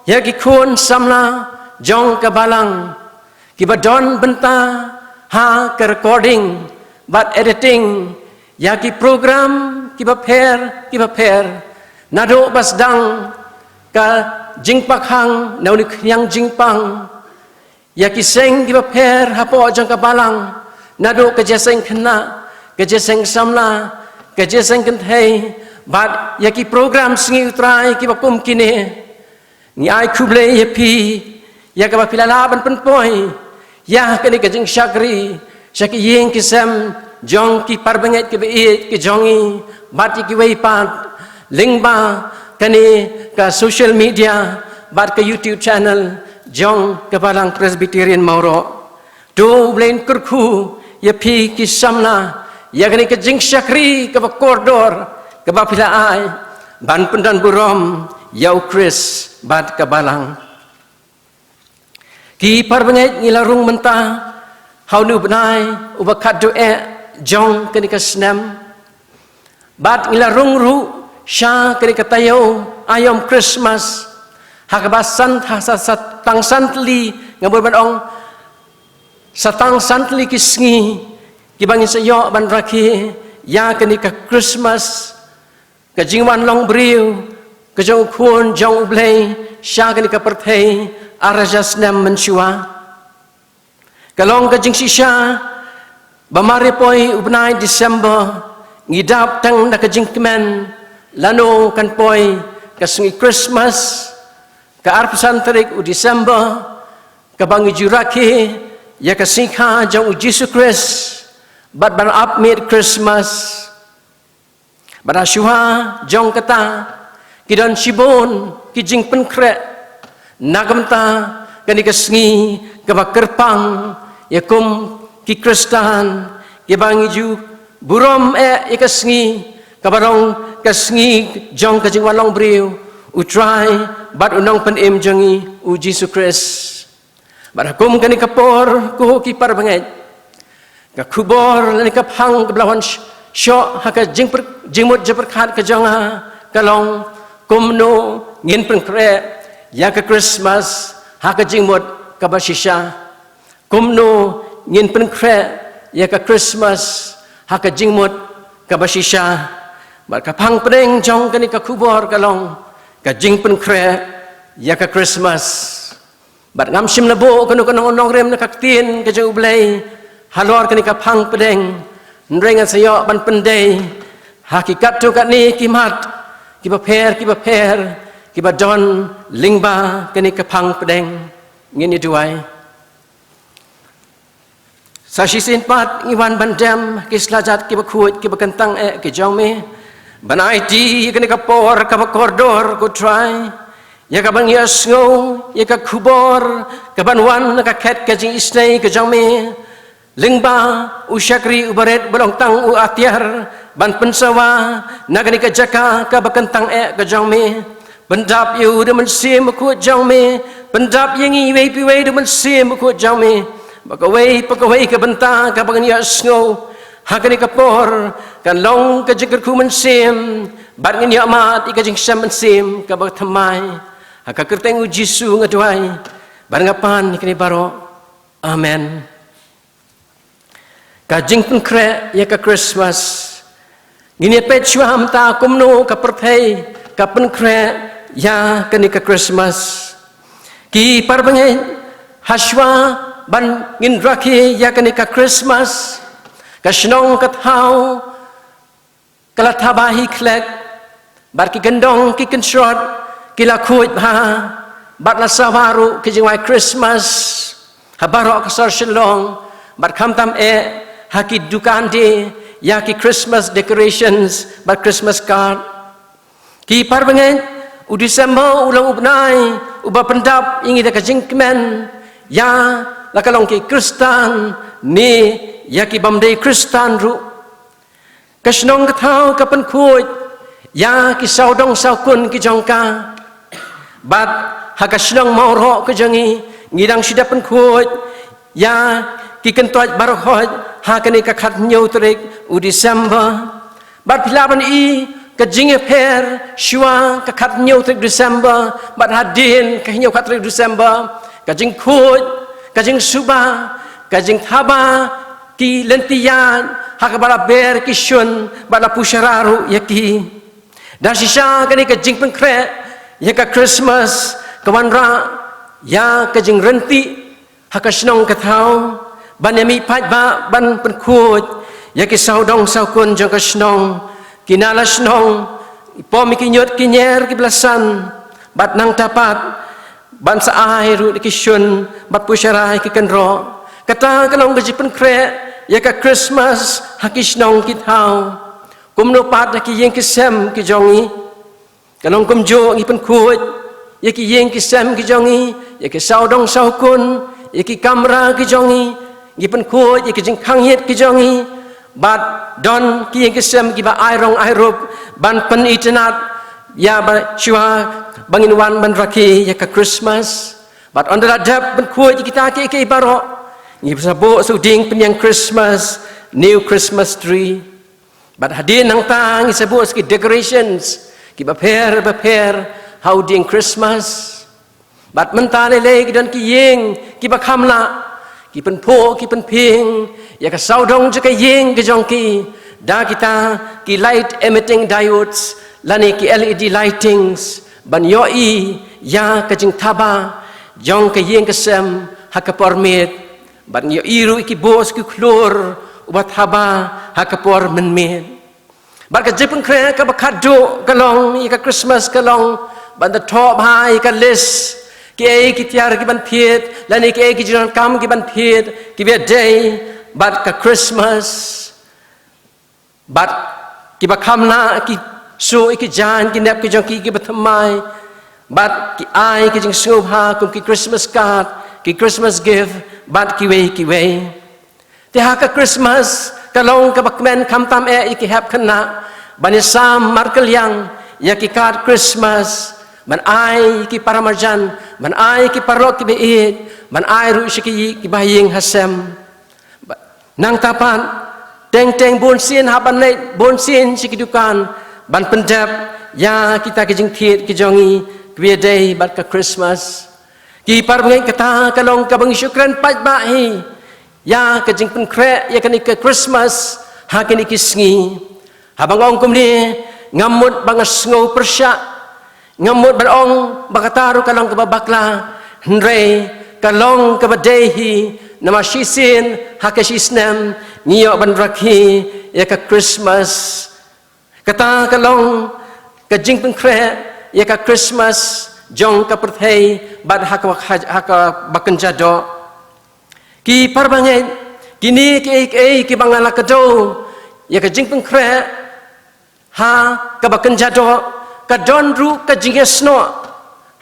ïa ki khun samla jong ka balang, ki ba don bynta ha ka recording bad editing ïa ki program ki ba pher ki ba pher, naduh ba sdang ka jingpakhang na une u khñiang jingpang, ïa ki seng ki ba pher hapoh jong ka balang, naduh ka jingïaseng khynnah, ka jingïaseng samla, ka jingïaseng kynthei, bad ïa ki program sngi U Trai ki ba kum kine. Ngi ai khublei ïa phi ïa ka ba phi la lah ban pynpoi ïa kane ka jingshakri sha ki ïing ki sem jong ki para bangeit ki ba ïeit ki jong ngi, bad ïa kiwei pat lyngba kane ka social media bad ka YouTube channel jong ka Balang Presbyterian Mawroh. To U Blei un kyrkhu ïa phi ki samla ïa kane ka jingshakri ka ba kordor ka ba phi la ai ban pyndon burom ïa U Khrist bad ka balang. Ki para bangeit, ngi la rung mynta ha une u bnai u ba khatduh eh jong kane ka snem. Bad ngi la rung ruh sha kane ka taïew aïom Christmas ha ka ba san, ha sa, sa tang san tylli, nga mut ban ong sa tang san tylli ki sngi ki ba ngin sa ïoh ban rakhe ïa kane ka Christmas, ka jingwan long briew ka jong u Khun jong U Blei sha kane ka pyrthei, ar hajar snem mynshuwa. Ka long ka jingshisha ba mar ïa poi u bnai December ngi dap tang da ka jingkmen lano kan poi ka sngi Christmas, ka arphew san tarik u December, kaba ngi ju rakhe ïa ka sngi kha jong u Jisu Khrist bad ban ap miet Christmas. Bad ha shuwa jong kata ki don shibun ki jingpynkhreh. Na ka bynta kane ka sngi kaba kyrpang ïa kum ki Khristan, kiba ngi ju burom eh ïa ka sngi kaba long ka sngi jong ka jingwan long briew u Trai bad u Nongpynim jong ngi u Jisu Khrist. Bad ha kum kane ka por, ko ki para bangeit, ka khubor lane ka phang kaba la wan sh-, shoh ha ka jingpyr-, jingmut jingpyrkhat ka jong nga ka long kumno ngin pynkhreh ïa ka Christmas ha ka jingmut kaba shisha. Kumno ngin pynkhreh ïa ka Christmas ha ka jingmut kaba shisha. Bad ka phang pdeng jong kane ka khubor ka long ka jingpynkhreh ïa ka Christmas. Bad ngam shym la buh kano kano nongrim na ka ktien ka jong U Blei halor kane ka phang pdeng. Hynrei ngan sa ïoh ban pyndei ha ki katto katne ki mat kiba pher kiba pher kiba don lyngba kane ka phang pdeng. Ngin ïa duwai. Sa shisien pat ngi wan ban dem ki slajat kiba khuid kiba kyntang eh ki jong me, ban aiti ïa kane ka por kaba kordor, ko Trai, ïa kaban ïohsngew ïa ka khubor kaban wan na ka khet ka jingisynei ka jong me lyngba u shakri uba rit ba long tang u atiar ban pynsawa na kane ka jaka kaba kyntang eh ka jong me. Pyndap ïa u da u Mynsiem Bakhuid jong me. Pyndap ïa ngi iwei pa iwei da u Mynsiem Bakhuid jong me, ba kawei pa kawei ka bynta kaba ngin ïohsngew ha kane ka por kan long ka jingkyrkhu mynsiem, bad ngin ïohmad ïa ka jingshem mynsiem kaba thymmai. Ha ka kyrteng u Jisu nga duwai bad nga pan ïa kane baroh. Amen. Ka jingpynkhreh ïa ka Christmas. Ngin ïa peit shuwa mynta kumno ka pyrthei ka pynkhreh ïa kane ka Christmas. Ki para bangeit, ha shuwa ban ngin rakhe ïa kane ka Christmas, ka shnong ka thaw ka la thaba hi khlek, bad ki kyndong ki kynshrot ki la khuid bha, bad la sawa ruh ki jingwai Christmas ha baroh ka sor Shillong, bad khamtam eh ha ki dukan de ïa ki Christmas decorations bad Christmas card. Ki para bangeit, u December u long u bnai uba pyndap ïa ngi da ka jingkmen ïa la ka long ki Khristan ne ïa ki bym dei Khristan ruh. Ka shnong ka thaw ka pynkhuid ïa ki sawdong sawkun ki jong ka. Bad ha ka shnong Mawroh ka jong ngi, ngi dang shu dep pynkhuid ïa ki kyntoit baroh khoit ha kane ka khathynñiew tarik u December. Bad phi lah ban i ka jingïapher shuwa ka khathynñiew tarik December bad hadien ka hynñiew khattarik December, ka jingkhuid, ka jingsuba, ka jingthaba ki lynti ïaid ha kaba la ber ki shun bad la pushara ruh ïa ki. Da shisha kane ka jingpynkhreh ïa ka Christmas ka wanrah ïa ka jingryntih ha ka shnong ka thaw ban ïa mih paidbah ban pynkhuid ïa ki sawdong sawkun jong ka shnong, ki na la shnong, i pom ïa ki ñiut ki ñier kiba la san, bad nangta pat ban sa ai ruh ïa ki shun bad pushara ïa ki kynroh. Kata ka long ka jingpynkhreh ïa ka Christmas ha ki shnong ki thaw. Kumno pat ha ki ïing ki sem ki jong ngi? Ka long kumjuh, ngi pynkhuid ïa ki ïing ki sem ki jong ngi, ïa ki sawdong sawkun, ïa ki kamra ki jong ngi, ngi pynkhuid ïa ki jingkhang ïit ki jong ngi. Bad don ki ïing ki sem kiba ai rong ai rup ban pynitynnad ïa ba shuwa ba ngin wan ban rakhe ïa ka Christmas. Bad ynda la dep pynkhuid ïa kita kiei kiei baroh, ngi sa buh sa u dieng pynïeng Christmas ne u Christmas tree. Bad hadien nangta ngi sa buh sa ki decorations kiba pher bapher ha u dieng Christmas. Bad mynta lei lei ki don ki ïing kiba kham lah, ki pynphuh ki pynphieng ïa ka sawdong jong ka ïing ka jong ki da kita ki light emitting diodes lane ki L E D lightings ban ïohi ïa ka jingthaba jong ka ïing ka sem ha ka por miet, bad ngi ïohi ruh ïa ki bos ki khlur uba thaba ha ka por mynmiet. Bad ka jingpynkhreh kaba khatduh ka long ïa ka Christmas ka long ban da thoh bha ïa ka list kiei ki tiar ki ban thied, lane kiei ki jingdonkam ki ban thied kiba dei bad ka Christmas. Bad kiba kham na ki shu ïa ki jaiñ ki nep ki jong ki kiba thymmai, bad ki ai ki jingsngewbha kum ki Christmas card, ki Christmas gift, bad kiwei kiwei. Te ha ka Christmas ka long kaba kmen khamtam eh ïa ki hep khynnah ban ïasam markylliang ïa ki card Christmas, ban ai ki para marjan, ban ai ki paralok kiba ïeit, ban ai ruh sha ki, kiba ha ïing ha sem. Ba-, nangta pat, teng teng bun sien hap ban leit bun sien sha ki dukan ban pyndep ïa kita ki jingthied ki jong ngi kiba dei bad ka Christmas. Ki parabangeit, kata ka long kaba ngi shu kren paidbah hi ïa ka jingpynkhreh ïa kane ka Christmas ha kine ki sngi. Haba nga ong kumne, ngam mut ba nga sngew pyrshah, ngam mut ban ong ba kata ruh ka long kaba bakla, hynrei ka long kaba dei hi, namar shisien ha ka shisnem ngi ïoh ban rakhe ïa ka Christmas. Kata ka long ka jingpynkhreh ïa ka Christmas jong ka pyrthei bad ha ka, ha kaba kynja doh. Ki parabangeit, kine kiei kiei kiba nga la kdew ïa ka jingpynkhreh ha kaba kynja doh, ka don ruh ka jingïasnoh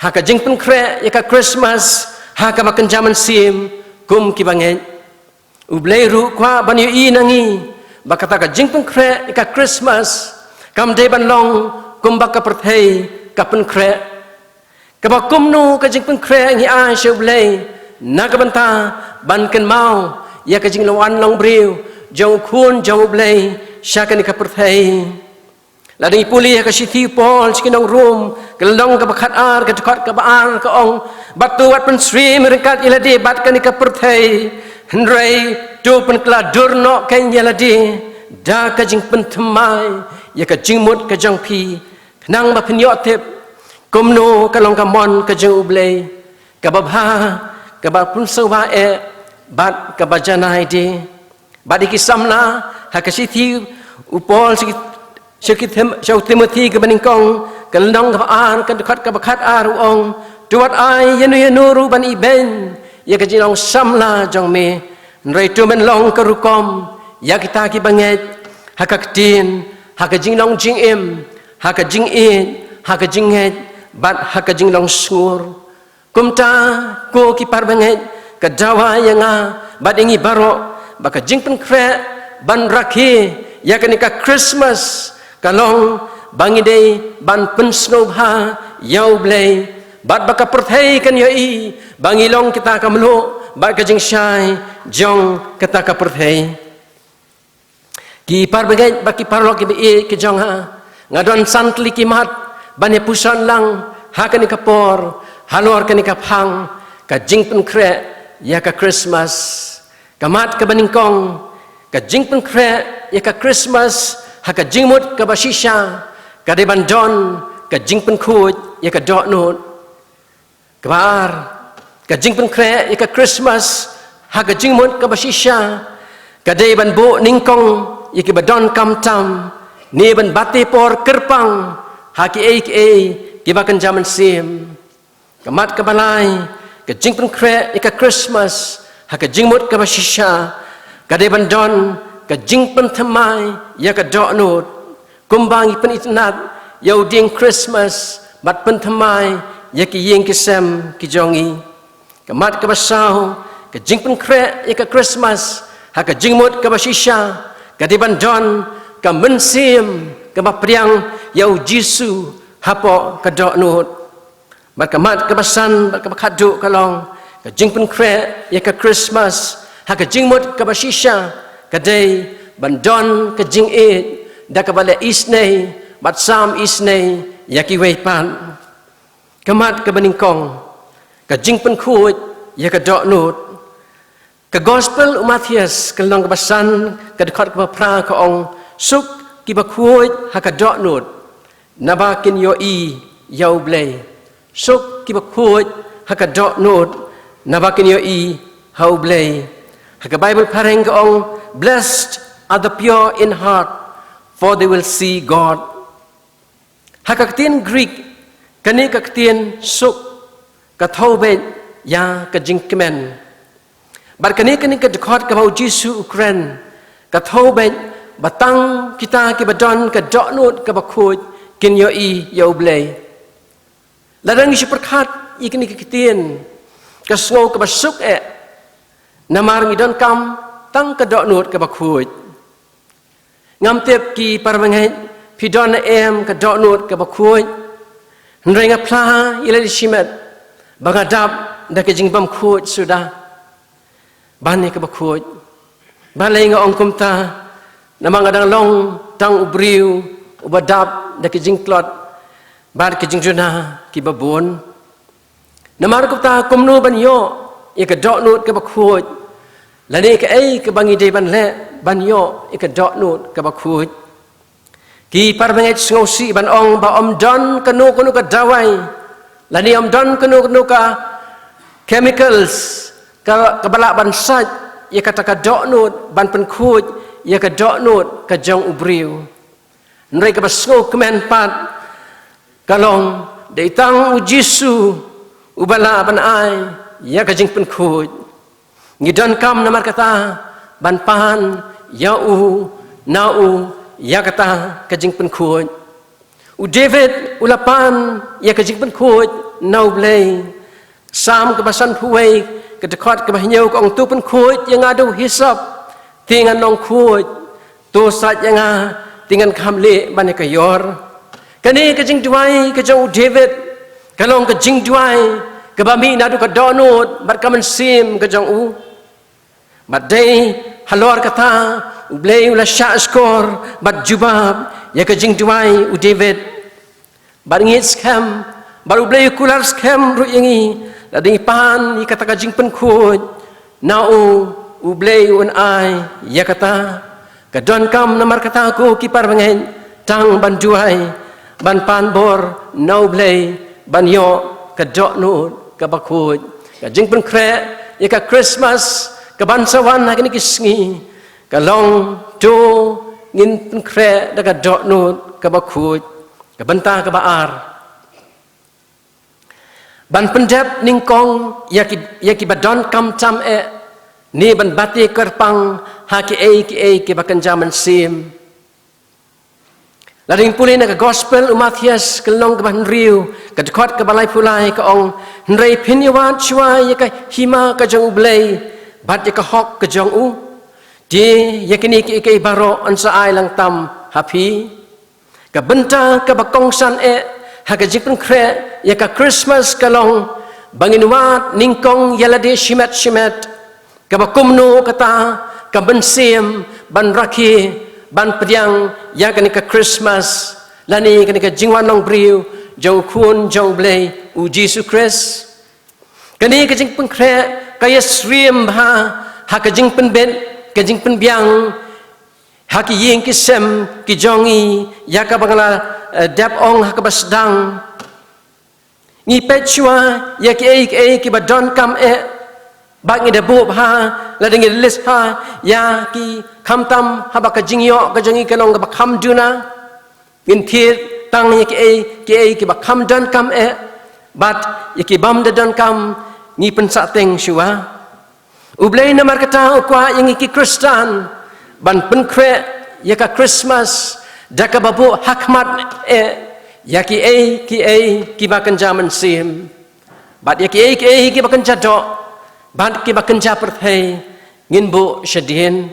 ha ka jingpynkhreh ïa ka Christmas ha kaba kynja mynsiem kum ki bangeit. U Blei ruh u kwah ban ïohi na ngi ba kata ka jingpynkhreh ïa ka Christmas kam dei ban long kumba ka pyrthei ka pynkhreh. Kaba kumno ka jingpynkhreh ngi ai sha U Blei na ka bynta ban kynmaw ïa ka jinglong wan long briew jong u Khun jong U Blei sha kane ka pyrthei. Lada ngi pule ha ka shithi u Paul sha ki nong Rom, ka lynnong kaba khatar, ka dkhot kaba ar, ka ong, bad to wat pynsyriem ryngkat ïa lade bad kane ka pyrthei, hynrei to pynkylla dur noh kein ïa lade da ka jingpynthymmai ïa ka jingmut ka jong phi, khnang ba phin ïoh tip kumno ka long ka mon ka jong U Blei, kaba bha, kaba pynsngewbha eh, bad kaba janai de. Bad ïa ki samla, ha ka shithi u Paul sha ki, sha ki Tim-, sha u Timothi kaba nyngkong, ka lynnong kaba ar, ka dkhot kaba khatar, u ong, to wat ai ïano ïano ruh ban ibeiñ ïa ka jinglong samla jong me, hynrei to men long ka rukom ïa kita ki bangeit, ha ka ktien, ha ka jinglong jingim, ha ka jingïeit, ha ka jingngeit, bad ha ka jinglong sngur. Kumta, ko ki parabangeit, ka dawa ïa nga bad ïa ngi baroh ba ka jingpynkhreh ban rakhe ïa kane ka Christmas ka long ba ngi dei ban pynsngewbha ïa U Blei, bad ba ka pyrthei kan ïohi ba ngi long kita ka mluh bad ka jingshai jong kata ka pyrthei. Ki parabangeit bad ki paralok kiba ïeit ki jong nga, nga don san tylli ki mat ban ïa puson lang ha kane ka por halor kane ka phang ka jingpynkhreh ïa ka Christmas. Ka mat kaba nyngkong, ka jingpynkhreh ïa ka Christmas ha ka jingmut kaba shisha ka dei ban don ka jingpynkhuid ïa ka dohnud. Kaba ar, ka jingpynkhreh ïa ka Christmas ha ka jingmut kaba shisha ka dei ban buh nyngkong ïa kiba donkam tam, ne ban bat ïa por kyrpang ha kiei kiei kiba kynja mynsiem. Ka mat kaba lai, ka jingpynkhreh ïa ka Christmas ha ka jingmut kaba shisha ka dei ban don ka jingpynthymmai ïa ka dohnud. Kumba ngi pynitynnad ïa u dieng Christmas bad pynthymmai ïa ki ïing ki sem ki jong ngi. Ka mat kaba saw, ka jingpynkhreh ïa ka Christmas ha ka jingmut kaba shisha ka dei ban don ka mynsiem kaba pdiang ïa u Jisu hapoh ka dohnud. Bad ka mat kaba san bad kaba khatduh ka long, ka jingpynkhreh ïa ka Christmas ha ka jingmut kaba shisha ka dei ban don ka jingïeit da kaba leh isynei bad sam isynei ïa kiwei pat. Ka mat kaba nyngkong, ka jingpynkhuid ïa ka dohnud. Ka Gospel u Mathaios ka lynnong kaba san, ka dkhot kaba phra ka ong, suk kiba khuid ha ka dohnud, naba kin ïohi ïa U Blei. Suk kiba khuid ha ka dohnud, naba kin ïohi ha U Blei. Ha ka Baibl phareng ka ong, "Blessed are the pure in heart, for they will see God." Ha ka ktien Greek, kane ka ktien suk ka thew beit ïa ka jingkmen. Bad kane, kane ka dkhot kaba U Jisu u kren, ka thew beit ba tang kita kiba don ka dohnud kaba khuid kin ïohi ïa U Blei. Lada ngi shu pyrkhat ïa kane ka ktien, ka sngew kaba suk eh, namar ngi donkam tang ka dohnud kaba khuid. Ngam tip ki parabangeit phi don ne em ka dohnud kaba khuid. Hynrei nga phla ïa lade shimet ba nga dap da ka jingbymkhuid suda ban ïa kaba khuid. Balei nga ong kumta? Namar nga dang long tang u briew uba dap da ka jingtlot bad ka jingduna kiba bun. Namar kata kumno ban ïoh ïa ka dohnud kaba khuid, lane kaei kaba ngi dei ban leh ban ïoh ïa ka dohnud kaba khuid? Ki parabangeit sngewsih ban ong ba ym don kano kano ka dawai, lane ym don kano kano ka chemicals ka, kaba lah ban sait ïa kata ka dohnud, ban pynkhuid ïa ka dohnud ka jong u briew. Hynrei kaba sngewkmen pat ka long, dei tang U Jisu uba lah ban ai ïa ka jingpynkhuid. Ngi donkam namar kata ban pan ïa u, na u, ïa kata ka jingpynkhuid. U David u la pan ïa ka jingpynkhuid na U Blei. Salm kaba sanphew wei, ka dkhot kaba hynñiew ka ong, "To pynkhuid ïa nga da u hisop, te ngan long khuid. To sait ïa nga, te ngan kham lieh ban ïa ka ïor." Kane ka jingduwai ka jong u David ka long ka jingduwai kaba mih naduh ka dohnud bad ka mynsiem ka jong u. Bad dei halor kata U Blei u la shah shkor bad jubab ïa ka jingduwai u David. Bad ngi skhem, bad U Blei u kular skhem ruh ïa ngi, lada ngi pan ïa kata ka jingpynkhuid na u, U Blei un ai ïa kata. Ka donkam namar kata ko ki parabangeit tang ban duwai, ban pan bor na U Blei ban ïoh ka dohnud kaba khuid. Ka jingpynkhreh ïa ka Christmas kaban sa wan ha kine ki sngi ka long, to ngin pynkhreh da ka dohnud kaba khuid. Ka bynta kaba ar, ban pyndep nyngkong ïa ki, ïa kiba donkam tam eh, ne ban bati kyrpang ha kiei kiei kiba kynja mynsiem. Lada ngin pule na ka Gospel u Mathaios, ka lynnong kaba hynriew, ka dkhot kaba laiphew lai, ka ong, "Hynrei phin ïawad shuwa ïa ka hima ka jong U Blei bad ïa ka hok ka jong u, te ïa kine kiei kiei baroh yn sa ai lang tam ha phi." Ka bynta kaba kongsan eh ha ka jingpynkhreh ïa ka Christmas ka long ba ngin wad nyngkong ïa lade shimet shimet, kaba kumno kata ka mynsiem ban rakhe, ban pdiang ïa kane ka Christmas, lane kane ka jingwan long briew jong u Khun jong U Blei, u Jisu Khrist. Kane ka jingpynkhreh ka ïasyriem bha ha ka jingpynbit, ka jingpynbiang ha ki ïing ki sem ki jong ngi, ïa kaba nga la, eh, dep ong ha kaba sdang. Ngi peit shuwa ïa kiei kiei kiba donkam eh, bad ngi da buh bha, lada ngi da list bha ïa ki, khamtam haba ka jingïoh ka jong ngi ka long kaba kham duna. Ngin thied tang ïa kiei kiei kiba kham donkam eh, bad ïa ki bym da donkam ngi pynsahteng shuwa. U Blei namar kata u kwah ïa ngi ki Khristan ban pynkhreh ïa ka Christmas da kaba buh ha khmat eh ïa kiei kiei kiba kynja mynsiem, bad ïa kiei kiei kiba kynja doh bad kiba kynja pyrthei ngin buh shadien.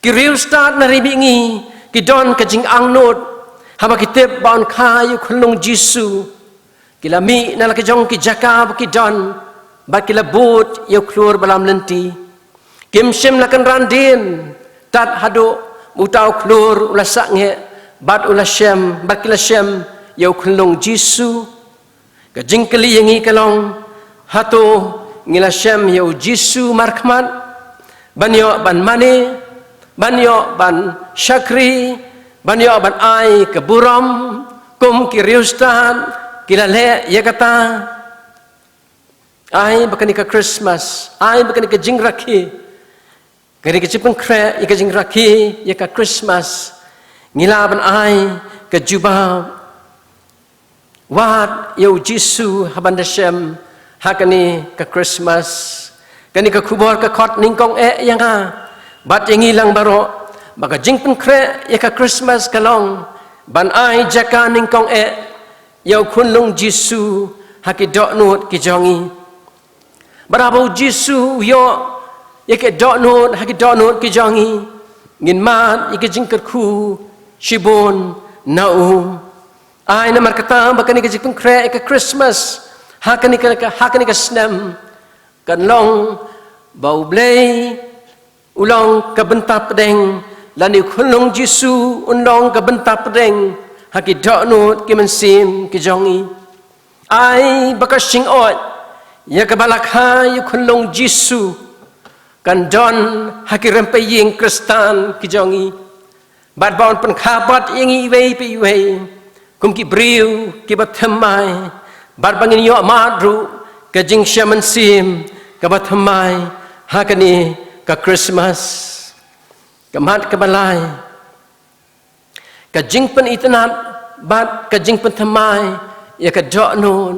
Ki riewstad na ri mihngi ki don ka jingangnud haba ki tip ba yn kha ïa u khunlung Jisu. Ki la mih na la ka jong ki jaka ba ki don, bad ki la bud ïa u khlur ba lam lynti. Kim shym la kynran dien tad haduh ba uta u khlur u la sangeh bad u la shem, bad ki la shem ïa u khunlung Jisu. Ka jingkylli ïa ngi ka long, hato ngi la shem ïa u Jisu markhmat ban ïoh ban mane, ban ïoh ban shakri, ban ïoh ban ai ka burom kum ki riewstad ki la leh ïa kata? Ai ba kane ka Christmas, ai ba kane ka jingrakhe, kane ka jingpynkhreh ïa ka jingrakhe ïa ka Christmas, ngi lah ban ai ka jubab. Wat ïa u Jisu haba ngi da shem ha kane ka Christmas. Kane ka khubor ka khot nyngkong eh ïa nga bad ïa ngi lang baroh, ba ka jingpynkhreh ïa ka Christmas ka long ban ai jaka nyngkong eh ïa u khunlung Jisu ha ki dohnud ki jong ngi. Bad haba u Jisu u ïoh ïa ki dohnud ha ki dohnud ki jong ngi, ngin mad ïa ki jingkyrkhu shibun na u. Ai namar kata ba kane ka jingpynkhreh ïa ka Christmas ha kane ka, ha kane ka snem kan long ba U Blei u long ka bynta pdeng, lane u khunlung Jisu un long ka bynta pdeng ha ki dohnud ki mynsiem ki jong ngi. Ai ba ka shingoit ïa kaba la kha ïa u khunlung Jisu kan don ha ki rympei ïing Khristan ki jong ngi. Bad ba un pynkha pat ïa ngi iwei pa iwei kum ki briew kiba thymmai, bad ba ngin ïoh mad ruh ka jingshemshitom kaba thymmai ha kane ka Christmas. Ka mat kaba lai, ka jingpynitynnad bad ka jingpynthymmai ïa ka dohnud.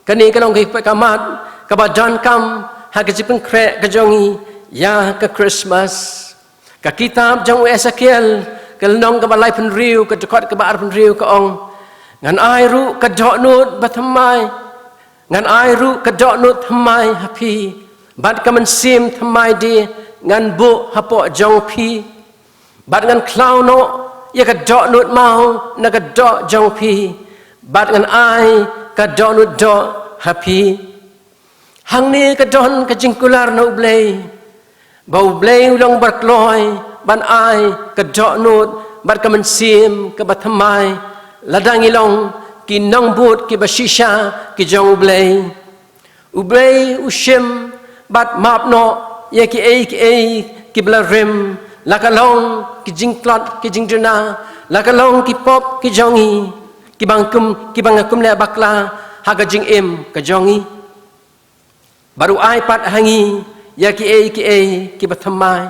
Kane ka long ka mat kaba donkam ha ka jingpynkhreh ka jong ngi ïa ka Christmas. Ka kitab jong u Esekiel, ka lynnong kaba laiphew hynriew, ka dkhot kaba arphew hynriew ka ong, ngan ai ruh ka dohnud ba thymmai, ngan ai ruh ka dohnud thymmai ha phi, bad ka mynsiem thymmai de ngan buh hapoh jong phi, bad ngan khlaw noh ïa ka dohnud maw na ka doh jong phi, bad ngan ai ka dohnud doh ha phi. Hangne ka don ka jingkular na U Blei, ba U Blei u long ba kloi ban ai ka dohnud bad ka mynsiem kaba thymmai lada ngi long ki nongbud kiba shisha ki jong U Blei. U Blei u shim bad map noh ïa kiei kiei kiba la rim, la ka long ki jingtlot ki jingduna, la ka long ki pop ki jong ngi, kiba ngim, kiba ngim lah bakla ha ka jingim ka jong ngi. Bad u ai pat ha ngi ïa kiei kiei kiba thymmai.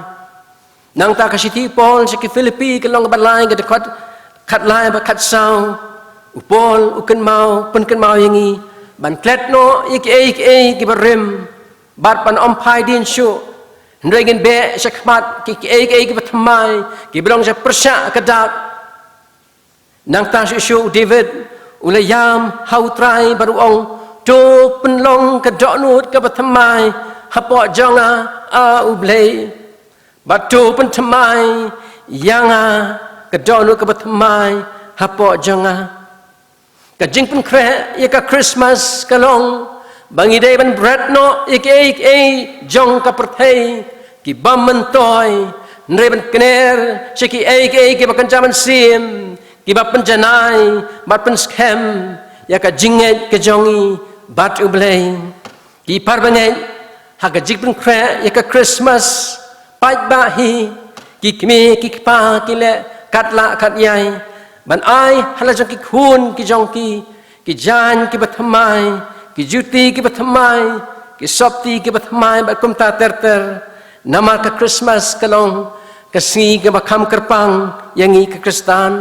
Nangta ka shithi u Paul sha ki Philippi, ka lynnong ba lai, ka dkhot khatlai bad khatsaw, u Paul u kynmaw, pynkynmaw ïa ngi ban klet noh ïa kiei kiei kiba rim bad ban ym phai dien shuh, hynrei ngin beh sha khmat ki, kiei kiei kiba thymmai, kiba long sha pyrshah ka dak. Nangta shuh shuh u David u la ïam ha U Trai bad u ong, to pynlong ka dohnud kaba thymmai hapoh jong nga, A U Blei, bad to pynthymmai ïa nga ka dohnud kaba thymmai hapoh jong nga. Ka jingpynkhreh ïa ka Christmas ka long ba ngi dei ban bret noh ïa kiei kiei jong ka pyrthei kiba myntoi, hynrei ban kner sha kiei kiei kiba kynja mynsiem, kiba pynjanai bad pynskhem ïa ka jingngeit ka jong ngi bad U Blei. Ki parabangeit, ha ka jingpynkhreh ïa ka Christmas, paidbah hi, ki kmie ki kpa ki leh katba lah katba ïai ban ai ha la jong ki khun ki jong ki, ki jaiñ kiba thymmai, ki juti kiba thymmai, ki sopti kiba thymmai bad kumta ter ter. Namar ka Christmas ka long ka sngi kaba kham kyrpang ïa ngi ki Khristan.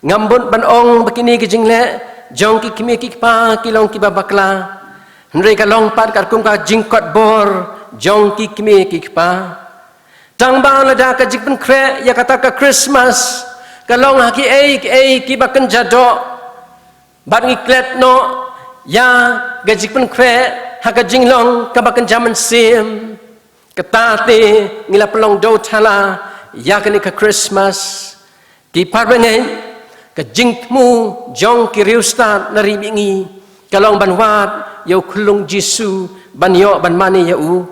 Ngam bun ban ong ba kine ki jingleh jong ki kmie ki kpa ki long kiba bakla, hynrei ka long pat katkum ka jingkot bor jong ki kmie ki kpa. Tang ba lada ka jingpynkhreh ïa kata ka Christmas ka long ha kiei kiei kiba kynja doh, bad ngi klet noh ïa ka jingpynkhreh ha ka jinglong kaba kynja mynsiem, kata te ngi la pynlong dewthala ïa kane ka Christmas. Ki parabangeit, ka jingthmu jong ki riewstad na ri mihngi ka long ban wad ïa u khunlung Jisu, ban ïoh ban mane ïa u.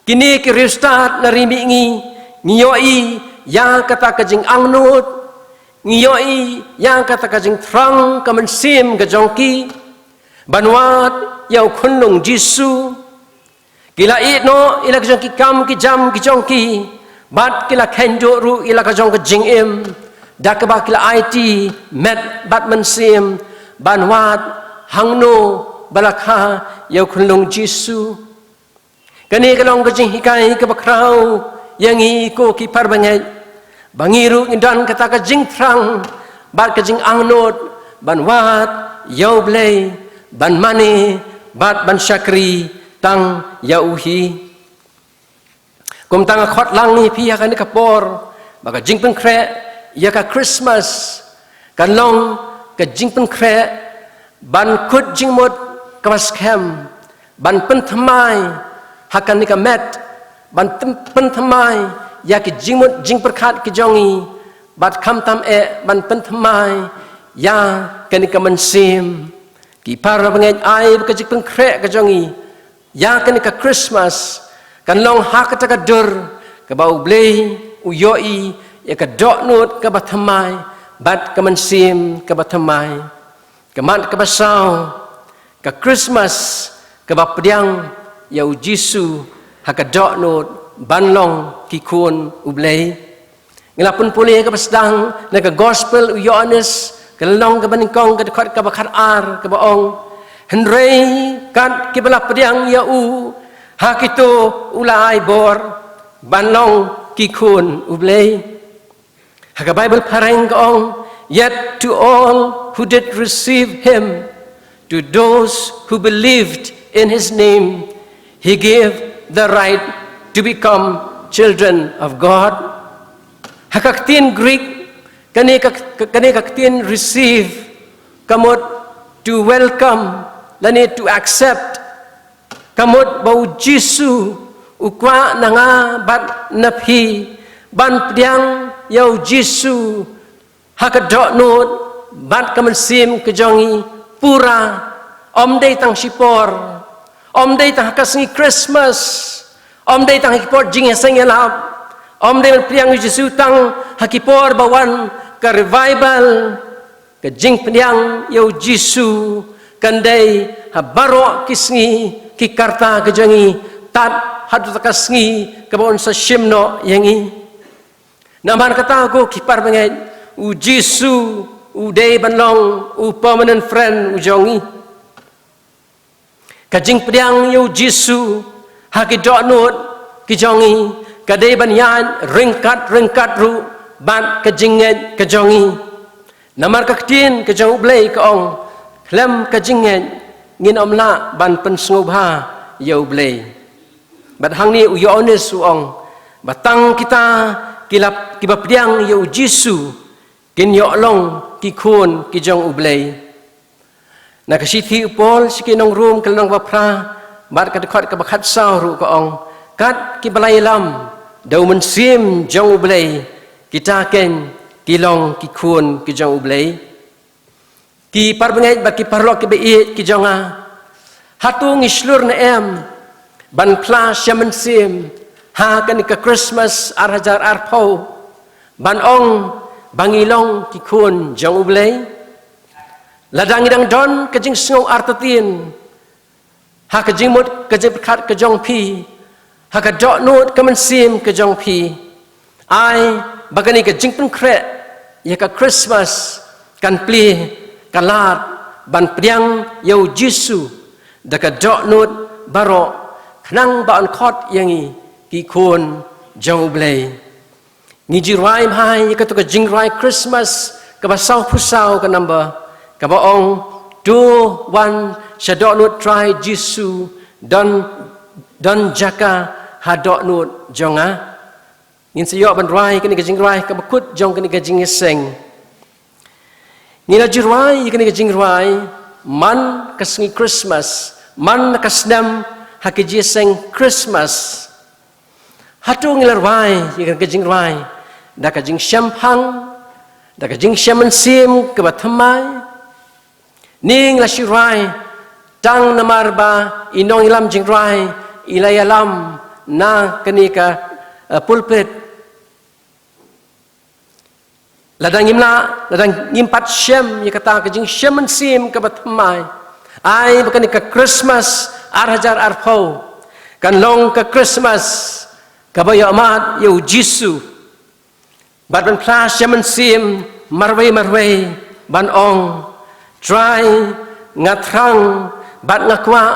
Kine ki riewstad na ri mihngi, ngi ïohi ïa kata ka jingangnud, ngi ïohi ïa kata ka jingthrang ka mynsiem ka jong ki ban wad ïa u khunlung Jisu. Ki la ïehnoh ïa la ka jong ki kam ki jam ki jong ki, bad ki la khein duh ruh ïa la ka jong ka jingim, da kaba ki la aiti met bad mynsiem ban wad hangno ba la kha ïa u khunlung Jisu. Kane ka long ka jinghikai kaba khraw ïa ngi ko ki para bangeit, ba ngi ruh ngin don kata ka jingthrang bad ka jingangnud ban wad ïa U Blei, ban mane bad ban shakri tang ïa u hi. Kumta nga khot lang ïa phi ha kane ka por ba ka jingpynkhreh ïa ka Christmas kan long ka jingpynkhreh ban kut jingmut kaba skhem, ban pynthymmai ha kane ka met, ban tym-, pynthymmai ïa ki jingmut jingpyrkhat ki jong ngi, bad khamtam eh ban pynthymmai ïa kane ka mynsiem. Ki para bangeit, ai ba ka jingpynkhreh ka jong ngi ïa kane ka Christmas kan long ha kata ka dur kaba U Blei u ïohi ïa ka dohnud kaba thymmai bad ka mynsiem kaba thymmai. Ka mat kaba saw, ka Christmas kaba pdiang ïa U Jisu ha ka dohnud ban long ki khun U Blei. Ngi la pule ïa kaba sdang na ka Gospel u Ïoannis, ka lynnong kaba nyngkong, ka dkhot kaba khatar, kaba ong: Hynrei kat kiba la pdiang ïa u, ha kito u la ai bor ban long ki khun U Blei. Ha ka Baibl phareng ka ong: Yet to all who did receive him, to those who believed in his name, he gave the right to become children of God. Ha ka ktien Greek, kane ka, kane ka ktien receive ka mut to welcome lane to accept. Ka mut ba U Jisu u kwah na nga bad na phi ban pdiang ïa U Jisu ha ka dohnud bad ka mynsiem ka jong ngi pura. Ym dei tang shipor, ym dei tang ha ka sngi Christmas, ym dei tang ha ki por jingïaseng ïalap, ym dei ban pdiang U Jisu tang ha ki por ba wan ka revival. Ka jingpdiang ïa U Jisu kan dei ha baroh ki sngi ki karta ka jong ngi, tad haduh ka sngi kaba un sa shim noh ïa ngi. Namar kata ko ki para bangeit, U Jisu u dei ban long u permanent friend u jong ngi. Ka jingpdiang ïa U Jisu ha ki dohnud ki jong ngi ka dei ban ïaid ryngkat ryngkat ruh bad ka jingngeit ka jong ngi. Namar ka ktien ka jong U Blei ka ong, khlem ka jingngeit ngin ym lah ban pynsngewbha ïa U Blei. Bad hangne u Ïoannis u ong ba tang kita ki la, kiba pdiang ïa U Jisu kin ïoh long ki khun ki jong U Blei. Na ka shithi u Paul sha ki nong Rom ka lynnong ba phra bad ka dkhot kaba khatsaw ruh ka ong, kat kiba la ïalam da u Mynsiem jong U Blei, kita ken ki long ki khun ki jong U Blei. Ki para bangeit bad ki paralok kiba ïeit ki jong nga, hato ngi shlur ne em ban phla sha mynsiem ha kane ka Christmas ar hajar arphew ban ong ba ngi long ki khun jong U Blei? Lada ngi dang don ka jingsngew artatien ha ka jingmut ka jingpyrkhat ka jong phi, ha ka dohnud ka mynsiem ka jong phi, ai ba kane ka jingpynkhreh ïa ka Christmas kan plie ka lad ban pdiang ïa U Jisu da ka dohnud baroh, khnang ba un khot ïa ngi ki khun jong U Blei. Ngi ju rwai bha ïa kato ka jingrwai Christmas kaba sawphew saw ka number, kaba ong, to wan sha dohnud Trai Jisu, don, don jaka ha dohnud jong nga. Ngin sa ïoh ban rwai kane ka jingrwai kaba kut jong kane ka jingïaseng. Ngi la ju rwai ïa kane ka jingrwai man ka sngi Christmas, man la ka snem ha ka jingïaseng Christmas. Hato ngi la rwai ïa kane ka jingrwai da ka jingshemphang, da ka jingshem mynsiem kaba thymmai? Ne ngi la shu rwai tang namar ba i nongïalam jingrwai i la ïalam na kane ka, eh, pulpit? Lada ngim lah, lada ngim pat shem ïa kata ka jingshem mynsiem kaba thymmai, ai ba kane ka Christmas ar hajar arphew kan long ka Christmas kaba ïohmad ïa U Jisu. Bad ban phla shem mynsiem marwei marwei ban ong, Trai, nga thrang Bad nga kwah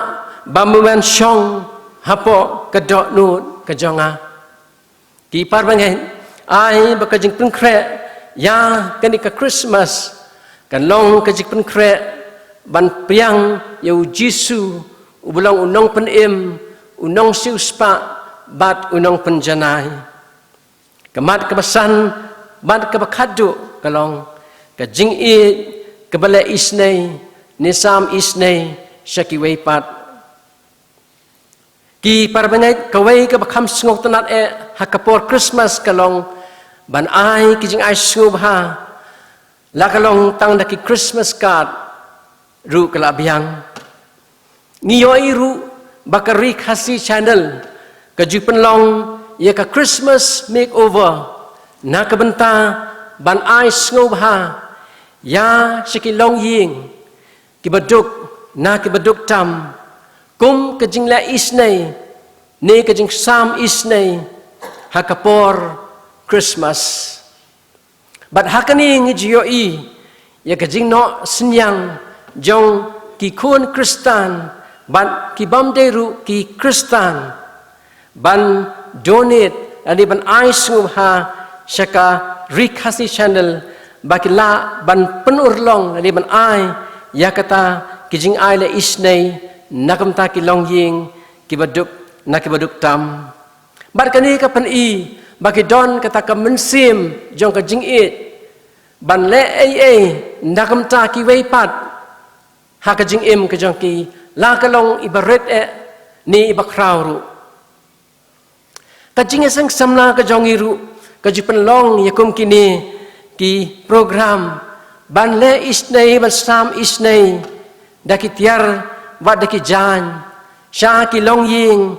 ba men wan shong hapoh ka dohnud ka jong nga. Ki para bangeit, ai ba ka jingpynkhreh ïa kane ka Christmas kan long ka jingpynkhreh ban pdiang ïa u Jisu, uba long u nongpynim, u nongsiewspah bad u nongpynjanai. Ka mat kaba san bad kaba khatduh ka long ka jingïeit kaba leh isynei ne sam isynei sha kiwei pat. Ki para bangeit, kawei kaba kham sngewtynnat eh ha ka por Christmas ka long ban ai ki jingai sngewbha, la ka long tang da ki Christmas card ruh ka la biang. Ngi ïohi ruh ba ka Ri Khasi Channel ka ju pynlong ïa ka Christmas makeover na ka bynta ban ai sngewbha ïa sha ki longïing kiba duk na kiba duk tam, kum ka jingleh isynei ne ka jingsam isynei ha ka por Christmas. Bad ha kane ngi ju ïohi ïa ka jingnoh synñiang jong ki khun Khristan bad ki bym dei ruh ki Khristan ban donate lane ban ai sngewbha sha ka Ri Khasi Channel ba ki lah ban pynurlong lane ban ai ïa kata ki jingai leh isynei na ka bynta ki longïing kiba duk na kiba duk tam. Bad kane ka pyni ba ki don kata ka mynsiem jong ka jingïeit ban leh ei ei na ka bynta kiwei pat ha ka jingim ka jong ki, la ka long iba rit eh ne iba khraw ruh. Ka jingïaseng samla ka jong ngi ruh ka ju pynlong ïa kum kine ki program ban leh isynei ban sam isynei da ki tiar bad da ki jaiñ sha ki longïing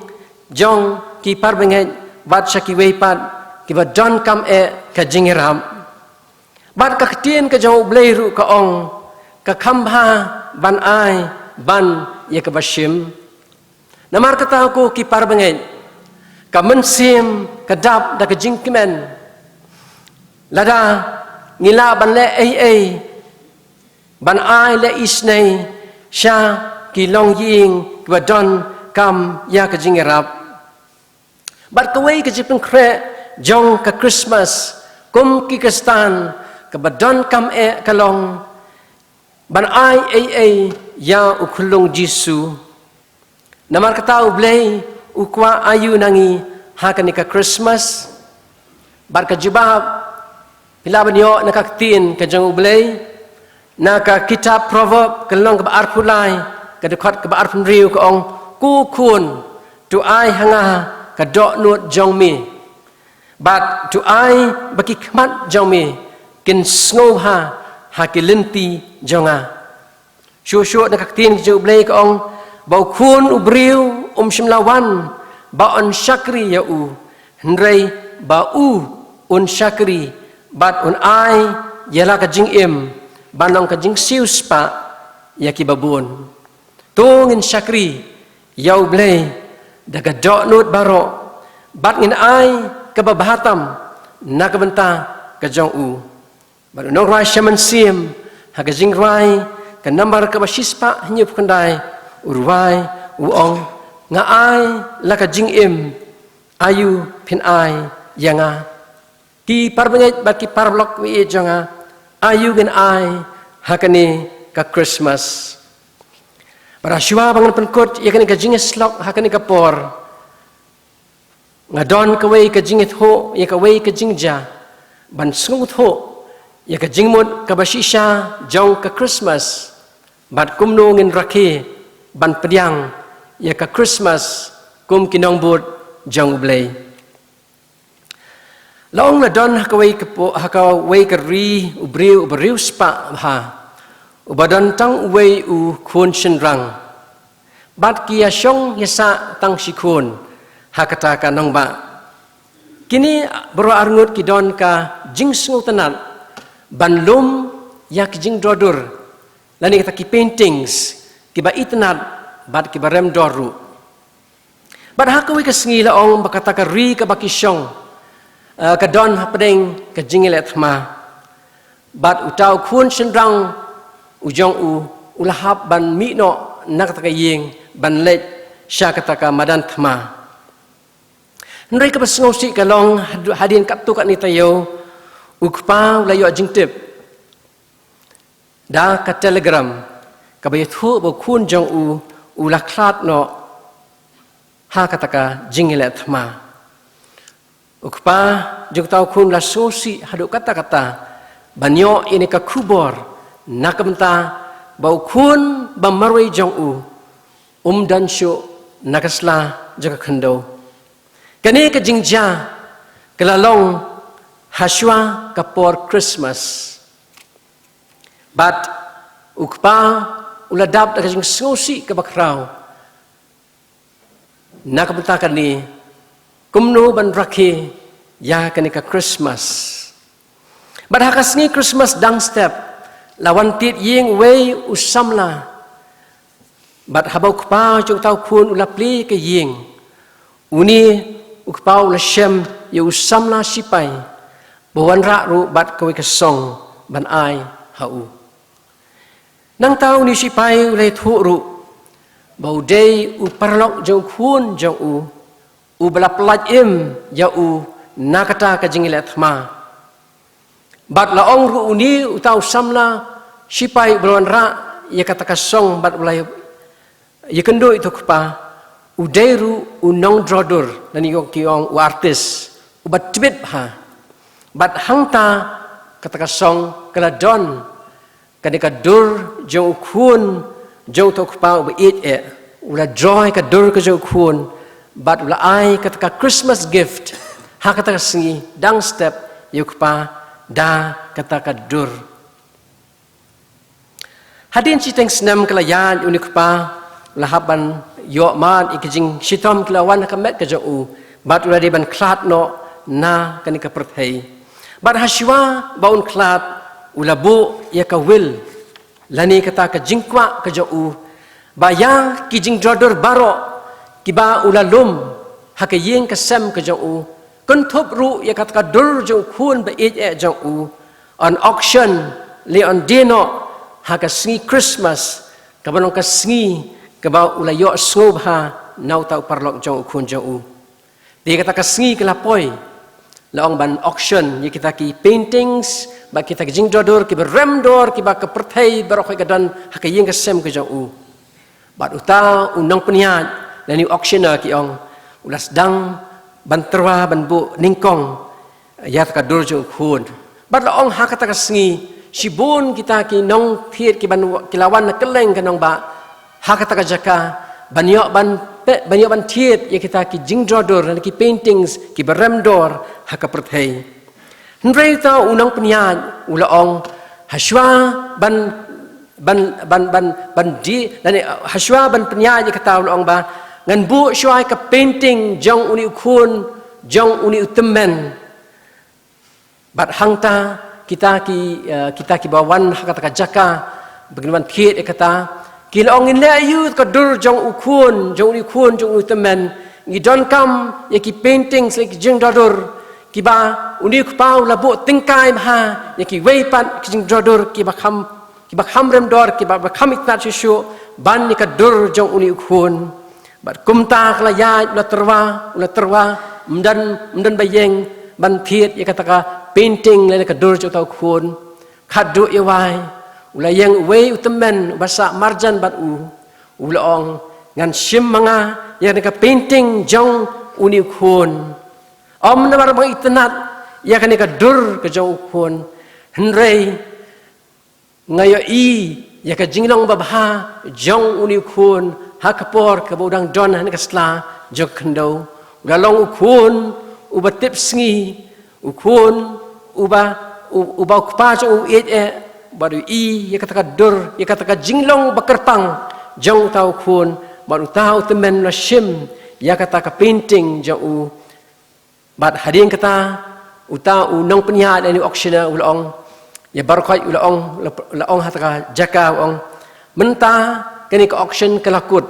jong ki para bangeit bad sha kiwei pat kiba donkam eh ka jingïarap. Bad ka ktien ka jong U Blei ruh ka ong, ka kham bha ban ai ban ïa kaba shim. Namar kata ko ki para bangeit, ka mynsiem ka dap da ka jingkmen. Lada ngi lah ban leh ei ei ban ai leh isynei sha ki longïing kiba donkam ïa ka jingïarap. Bad kawei ka jingpynkhreh jong ka Christmas kum ki Khristan kaba donkam eh ka long ban ai ei ei ïa u khyllung Jisu. Namar kata U Blei u kwah aïu na ngi ha kane ka Christmas. Bad ka jubab phi lah ban ïoh na ka ktien ka jong U Blei na ka kitab Proverb ka lynnong kaba arphew lai ka dkhot kaba arphew hynriew ka ong, ko khun, to ai ha nga ka dohnud jong me. Bad to ai ba ki khmat jong me kin sngewbha ha ki lynti jong nga. Shuh shuh na ka ktien ka jong U Blei ka ong, ba u khun u briew um shym la wan ba un shakri ïa u, hynrei ba u un shakri bad un ai ïa la ka jingim ban long ka jingsiewspah ïa kiba bun. To ngin shakri ïa U Blei da ka dohnud baroh bad ngin ai kaba bha tam na ka bynta ka jong u. Bad u nongrwai Shem Mynsiem ha ka jingrwai ka nambar kaba shispah hynñiewphew khyndai, u rwai u ong, nga ai la ka jingim, aïu phin ai ïa nga? Ki para bangeit bad ki para lok wi jong nga, aïu ngin ai ha kane ka Christmas? Bad shuwa ba ngan pynkut ïa kane ka jingïasyllok ha kane ka por, nga don kawei ka jingïathuh ïa kawei ka jingjia ban sngewthuh ïa ka jingmut kaba shisha jong ka Christmas bad kumno ngin rakhe ban pdiang ïa ka Christmas kum ki nongbud jong U Blei. La ong la don ha kawei ka po-, ha kawei ka ri u briew uba riewspah bha, uba don tang uwei u khun shynrang. Bad ki ïashong ïasah tang shi khun ha kata ka nongbah. Kine baroh arngut ki don ka jingsngewtynnat ban lum ïa ki jingdordur lane kita ki paintings kiba itynnat bad kiba rem dor ruh. Bad ha kawei ka sngi la ong ba kata ka ri kaba ki shong, eh, ka don hapdeng ka jingïaleh thma. Bad uta u khun shynrang u jong u, u la hap ban mih noh na kata ka ïing ban leit sha kata ka madan thma. Hynrei kaba sngewsih ka long, hadien katto katne taïew u kpa u la ïoh jingtip da ka telegram kaba ïathuh ba u khun jong u u la khlad noh ha kata ka jingïaleh thma. U kpa jong uta u khun u la sngewsih haduh katta katta ban ïoh ïa kane ka khubor na ka bynta ba u khun ba marwei jong u um don shuh na ka sla jong ka khyndew. Kane ka jingjia ka la long hashwa ka por Christmas. Bad u kpa u la dap da ka jingsngewsih kaba khraw na ka bynta kane, kumno ban rakhe ïa kane ka Christmas. Bad ha ka sngi Christmas dang step la wan thied ïing uwei u samla. Bad haba u kpa jong uta u khun u la plie ka ïing, une u kpa u la shem ïa u samla sipai ba wanrah ruh bad kawei ka song ban ai ha u. Nangta une u sipai u la ïathuh ruh ba u dei u paralok jong u khun jong u uba la pyllait im ïa u na kata ka jingïaleh thma. Bad la ong ruh une uta u samla sipai uba la wanrah ïa kata ka song bad u la ïakynduh ïa uta u kpa, u dei ruh u nongdro dur, lane ong ki ong u artist uba tbit bha. Bad hangta kata ka song ka la don kane ka dur jong u khun jong uta u kpa uba ïeit eh. U la draw ïa ka dur ka jong u khun bad u la ai kata ka Christmas gift ha kata ka sngi dang step ïa u kpa da kata ka dur. Hadien shiteng snem ka la ïaid une u kpa u la hap ban ïoh mad ïa ki jingshitom ki la wan ha ka met ka jong u bad u la dei ban khlad noh na kane ka pyrthei. Bad hashwa ba un khlad u la buh ïa ka will lane kata ka jingkwah ka jong u ba ïa ki jingdro dur baroh kiba u la lum ha ka ïing ka sem ka jong u, kynthup ruh ïa kata ka dur jong u khun ba ïeit eh jong u, yn auction lane yn die noh ha ka sngi Christmas kaba long ka sngi kaba u la ïohsngew bha na uta u paralok jong u khun jong u. Te kata ka sngi ka la poi, la ong ban auction ïa kita ki paintings bad kita ki jingdro dur kiba rem dor kiba ka pyrthei baroh ka don ha ka ïing ka sem ka jong u. Bad uta u nongpynïaid lane u auctioneer ki ong u la sdang ban tyrwa ban buh nyngkong ïa kata ka dur jong u khun. Bad la ong ha kata ka sngi shibun kita ki nongthied ki ban, ki la wan na kylleng ka nongbah ha kata ka jaka ban ïoh ban pe-, ban ïoh ban thied ïa kita ki jingdro dur lane ki paintings kiba rem dor ha ka pyrthei. Hynrei uta u nongpynïaid u la ong hashwa ban, ban, ban, ban, ban die lane hashwa ban pynïaid ïa kata u la ong ba ngan buh shuwa ïa ka painting jong une u khun jong une u tymmen. Bad hangta kita ki, eh, kita kiba wan ha kata ka jaka ba kin wan thied ïa kata ki la ong ngin leh aïu ka dur jong u khun jong une u khun jong une u tymmen. Ngi donkam ïa ki painting lane ki jingdro dur kiba une u kpa u la buh tyngkai bha ïa kiwei pat ki jingdro dur kiba kham, kiba kham rem dor kiba, ba kham itynnad shuh shuh ban ïa ka dur jong une u khun. Bad kumta ka la ïaid u la tyrwa, u la tyrwa, ym don, ym don ba ïeng ban thied ïa kata ka painting lane ka dur jong uta u khun. Khatduh ïa wai u la ïeng uwei u tymmen uba sah marjan bad u, u la ong ngan shim ma nga ïa kane ka painting jong une u khun. Ym namar ba nga itynnad ïa kane ka dur ka jong u khun, hynrei nga ïohi ïa ka jinglong babha jong une u khun ha ka por kaba u dang don ha kane ka sla jong ka khyndew. U la long u khun uba tip sngi, u khun uba, u-, uba u kpa jong u ïeit eh, bad u ïohi ïa kata ka dur, ïa kata ka jinglong ba kyrpang jong uta u khun, bad uta u tymmen u la shim ïa kata ka painting jong u. Bad hadien kata uta u nongpynïaid lane u auctioneer u la ong ïa baroh khoit, u la ong, u la ong ha kata ka jaka u ong mynta kane ka auction ka la kut.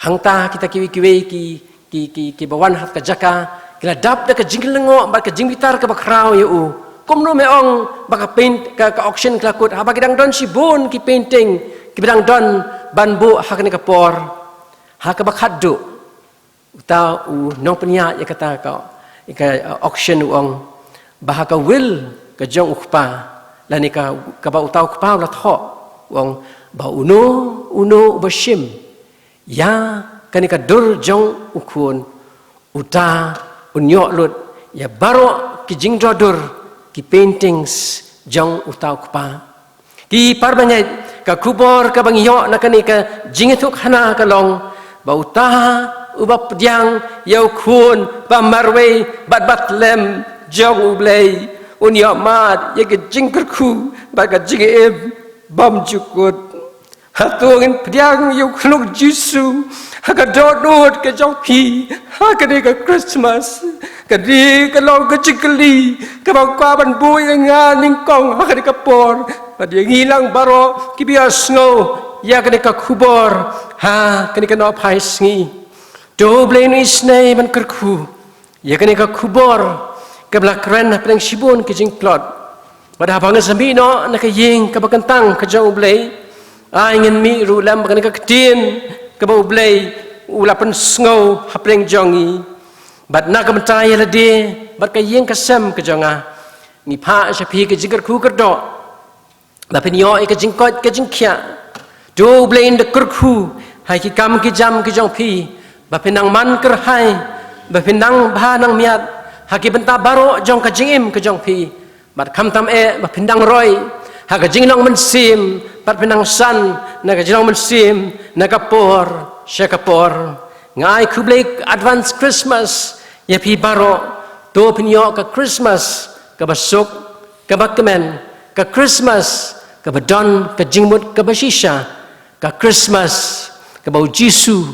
Hangta kita kiwei kiwei ki, ki, ki, kiba wan ha kata ka jaka ki la dap da ka jinglyngngoh bad ka jingbitar kaba khraw ïa u. Kumno me ong ba ka paint, ka, ka auction ka la kut haba ki dang don shibun ki painting kiba dang don ban buh ha kane ka por, ha kaba khatduh, uta u nongpynïaid ïa kata ka, ïa ka, uh, auction u ong, ba ha ka will ka jong u kpa, lane ka, kaba uta u kpa u la thoh, u ong, ba uno, uno uba shim ïa kane ka dur jong u khun, uta un ïoh lut ïa baroh ki jingdro dur, ki paintings jong uta u kpa. Ki parabangeit, ka khubor kaba ngi ïoh na kane ka jingïathuhkhana ka long ba uta uba pdiang ïa u khun ba marwei bad ba tlem jong U Blei, un ïoh mad ïa ka jingkyrkhu bad ka jingim bymjukut. Hato ngin pdiang ïa u khyllung Jisu ha ka dohnud ka jong phi ha kane ka Christmas? Kane ka long ka jingkylli kaba kwah ban buh ïa nga nyngkong ha kane ka por, bad ïa ngi lang baroh kiba ïohsngew ïa kane ka khubor ha kane ka nohphai sngi. To U Blei un isynei ban kyrkhu ïa kane ka khubor kaba la kren hapdeng shibun ki jingtlot. Bad haba ngan sa mih noh na ka ïing kaba kyntang ka jong U Blei, ai ngin mih ruh lem bad kane ka ktien kaba U Blei u la pynsngew hapdeng jong ngi. Bad na ka bynta ïa lade bad ka ïing ka sem ka jong nga, ngi phah sha phi ka jingkyrkhu kyrdoh ba phin ïoh ïa ka jingkoit ka jingkhiah. To U Blei un da kyrkhu ha ki kam ki jam ki jong phi, ba phin nang man kyrhai, ba phin nang bha nang miat ha ki bynta baroh jong ka jingim ka jong phi. Bad khamtam eh ba phin nang roi ha ka jinglong mynsiem, bad phin nang san na ka jinglong mynsiem na ka por sha ka por. Nga ai khublei advance Christmas ïa phi baroh. To phin ïoh ka Christmas kaba suk, kaba kmen, ka Christmas kaba don ka jingmut kaba shisha, ka Christmas kaba U Jisu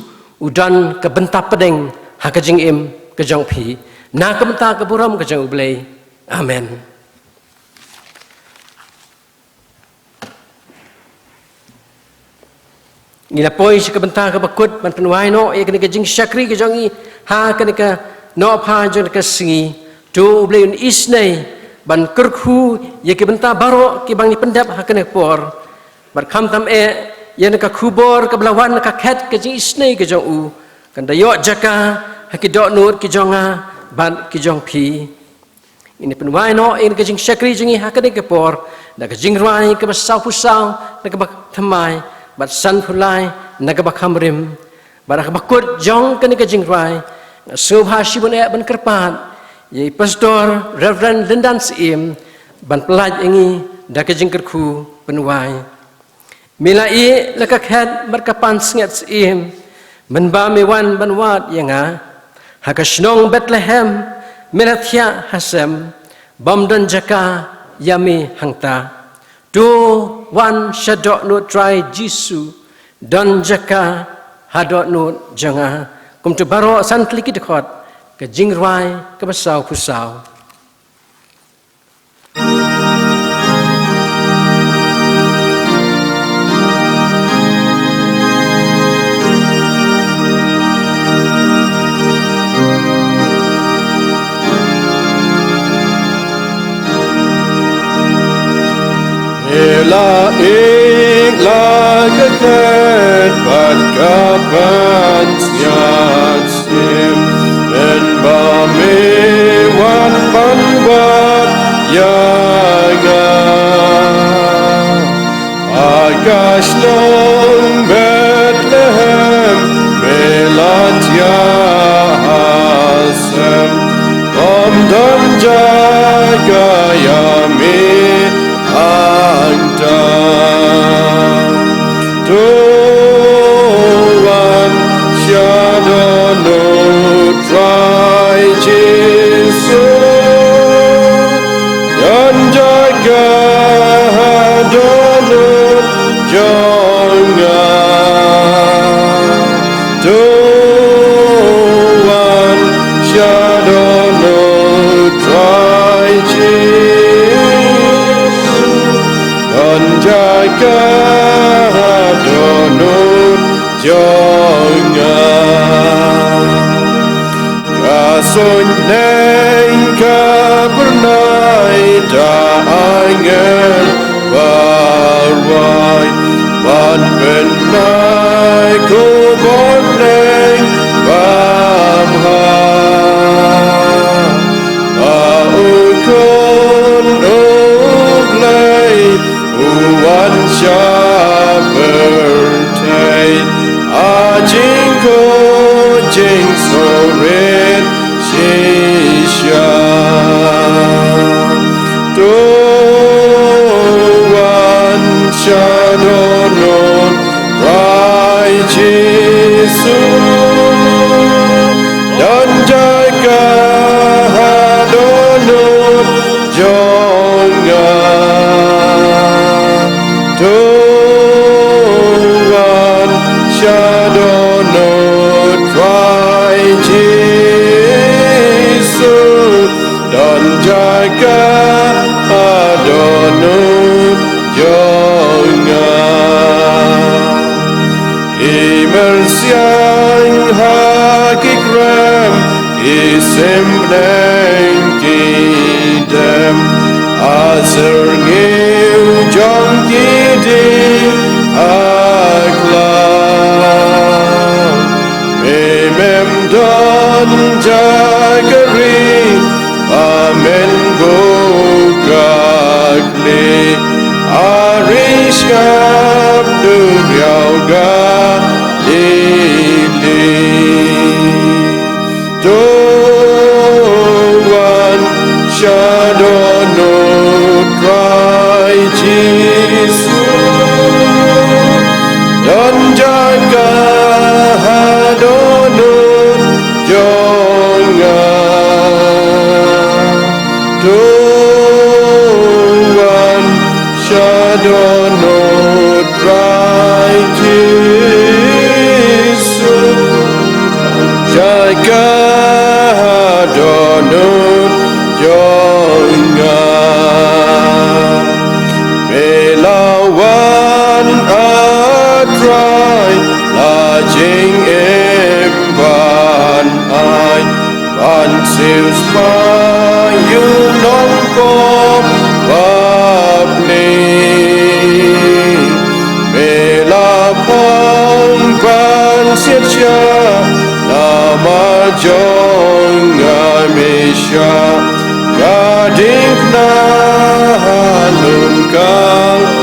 u don ka bynta pdeng ha ka jingim ka jong phi. Na ka bynta ka burom ka jong U Blei. Amen. Ngi la poi sha ka bynta kaba kut ban pynwai noh ïa kane ka jingshakri ka jong ngi ha kane ka nohphai jong ka sngi. To U Blei un isynei ban kyrkhu ïa ki bynta baroh kiba ngi pyndep ha kane ka por. Bad khamtam eh ïa kane ka khubor kaba la wan na ka khet ka jingisynei ka jong u, kan da ïoh jaka ha ki dohnud ki jong nga bad ki jong phi. Ngin pynwai noh ïa ka jingshakri jong ngi ha kane ka por da ka jingrwai kaba sawphew saw na kaba thymmai bad sanphew lai na kaba kham rim. Bad ha kaba kut jong kane ka jingrwai, nga sngewbha shibun eh ban kyrpad ïa i Pastor Reverend Lyndan Syiem ban pyllait ïa ngi da ka jingkyrkhu pynwai. Me la ïeh la ka khet bad ka pansngiat Syiem, mynba me wan ban wad ïa nga. Ha ka shnong Bethlehem me la thiah ha sem, bym don jaka ïa me hangta. To wan sha dohnud Trai Jisu, don jaka ha dohnud jong nga. Kumta baroh san tylli ki dkhot ka jingrwai kaba sawphew saw. Ïa la ïeh la ka khet bad ka pansngiat Syiem, mynba me wan ban wad ïa nga. Ha ka shnong Bethlehem me la thiah ha sem, bym don jaka ïa me hangta. To wan sha dohnud Trai Jisu, don jaka ha dohnud jong nga. To wan sha dohnud Trai Jisu, don jaka ha dohnud jong nga. Ka suiñ neng ka byrnai da angel ba rwai ban pynna Orneng bam ha, ba u khun u Blei u wan sha pyrthei, a jingkhuid jingsngewrit shisha. To wan sha dohnud Trai Jisu, don jaka ha dohnud jong nga. To wan sha dohnud Trai Jisu, don jaka ha dohnud jong nga. Ki myrsiang ha ki krem, ki symneng ki dem, a syrngiew jong ki dieng ha khlaw. Me mem don jaka ri, ba men buh ka khlieh, a ri shngap duriaw Galili. To wan sha dohnud Trai Jisu, don jaka ha dohnud jong nga. To wan sha dohnud Trai Jisu, jaka ha dohnud jong nga. Me la wan, a Trai, la jingim ban ai, ban siewspah ïa u nongpop bapli. Me la phong ban siat sha, namar jong nga me shah, ka diengphna ha lum Kalbari.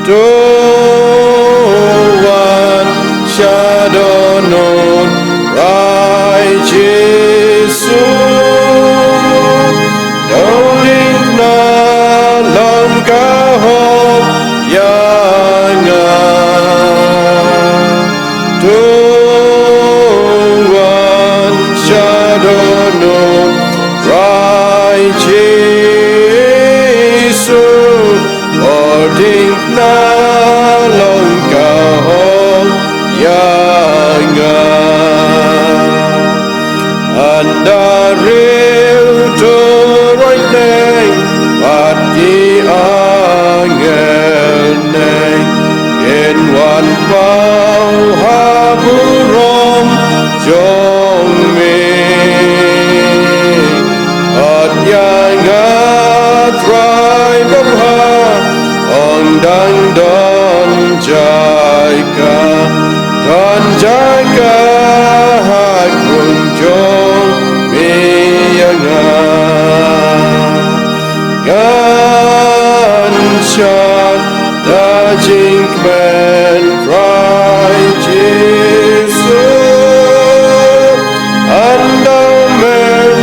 To wan sha dohnud Trai Jisu, to diengphna long ka hok ïa nga. To wan sha dohnud Trai Jisu, to diengphna long ka hok ïa nga. Ynda riewtyroi neng bad ki angel neng kin wan paw ha burom jong me. Ïa nga Trai bapher, ong dang don jaka, don jaka ha khun jong me ïa nga. Ngan shad da jingkmen Trai Jisu, ynda men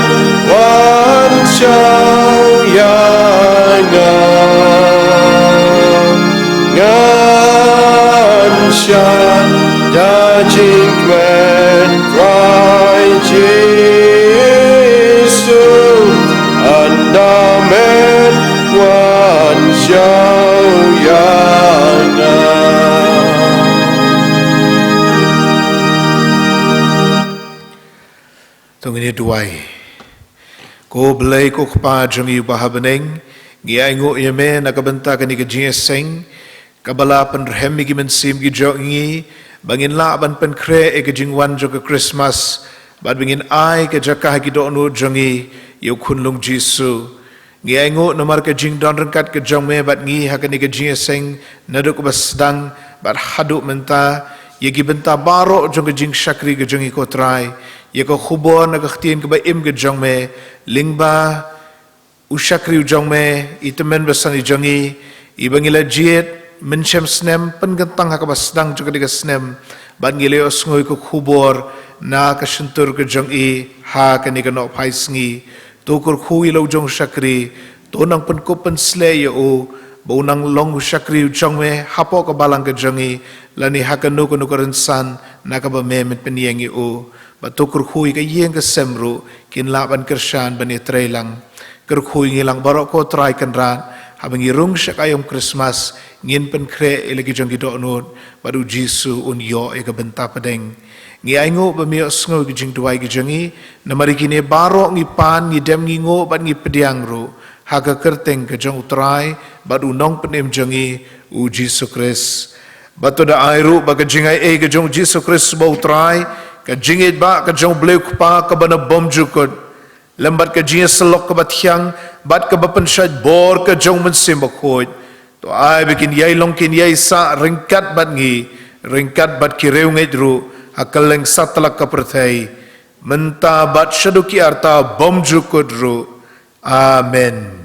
wan shaw ïa nga. Ngan shad da jingkmen Trai Jisu, ynda men wan shaw ïa nga. To ngin ïa duwai. Ko Blei ko Kpa jong ngi uba ha bneng, ngi ainguh ïa me na ka bynta kane ka jingïaseng kaba la pynrhem ïa ki mynsiem ki jong ngi ba ngin lah ban pynkhreh ïa ka jingwan jong ka Khristmas bad ba ngin ai ka jaka ha ki dohnud jong ngi ïa u khunlung Jisu. Ngi ainguh namar ka jingdon ryngkat ka jong me bad ngi ha kane ka jingïaseng naduh kaba sdang bad haduh mynta, ïa ki bynta baroh jong ka jingshakri ka jong ngi, ko Trai, ïa ka khubor na ka ktien kaba im ka jong me, lyngba u shakri u jong me, i tymmen basan i jong ngi, iba ngi la jied mynshem snem, pynkyntang ha kaba sdang jong kane ka snem, bad ngi la ïohsngew ïa ka khubor na ka shyntur ka jong i ha kane ka nohphai sngi. To kyrkhu ïa la u jong u shakri, to nang pynkup pynsleh ïa u, ba u nang long u shakri u jong me hapoh ka balang ka jong ngi, lane ha kano kano ka rynsan na kaba me men pynïeng ïa u. Bad to kyrkhu ïa ka ïing ka sem ruh, kin lah ban kyrshan ban ïatreilang. Kyrkhu ïa ngi lang baroh, ko Trai Kynrad, haba ngi rung sha ka aïom Khristmas, ngin pynkhreh ïa la ki jong ki dohnud, bad u Jisu un ïoh ïa ka bynta pdeng. Ngi ainguh ba me ïohsngew ïa ka jingduwai ka jong ngi, namar ïa kine baroh ngi pan, ngi dem, ngi nguh bad ngi pdiang ruh ha ka kyrteng ka jong u Trai bad u Nongpynim jong ngi, u Jisu Khrist. Bad to da ai ruh ba ka jingaiei ka jong u Jisu Khrist uba u Trai, ka jingïeit bah ka jong u Blei u Kpa kaba na bymjukut, lem bad ka jingïasyllok kaba thiang bad kaba pynshait bor ka jong u Mynsiem Bakhuid, to ai ba kin ïai long kin ïai sah ryngkat bad ngi, ryngkat bad ki riewngeit ruh ha kylleng satlak ka pyrthei, mynta bad shaduh ki arta bymjukut ruh. Amen.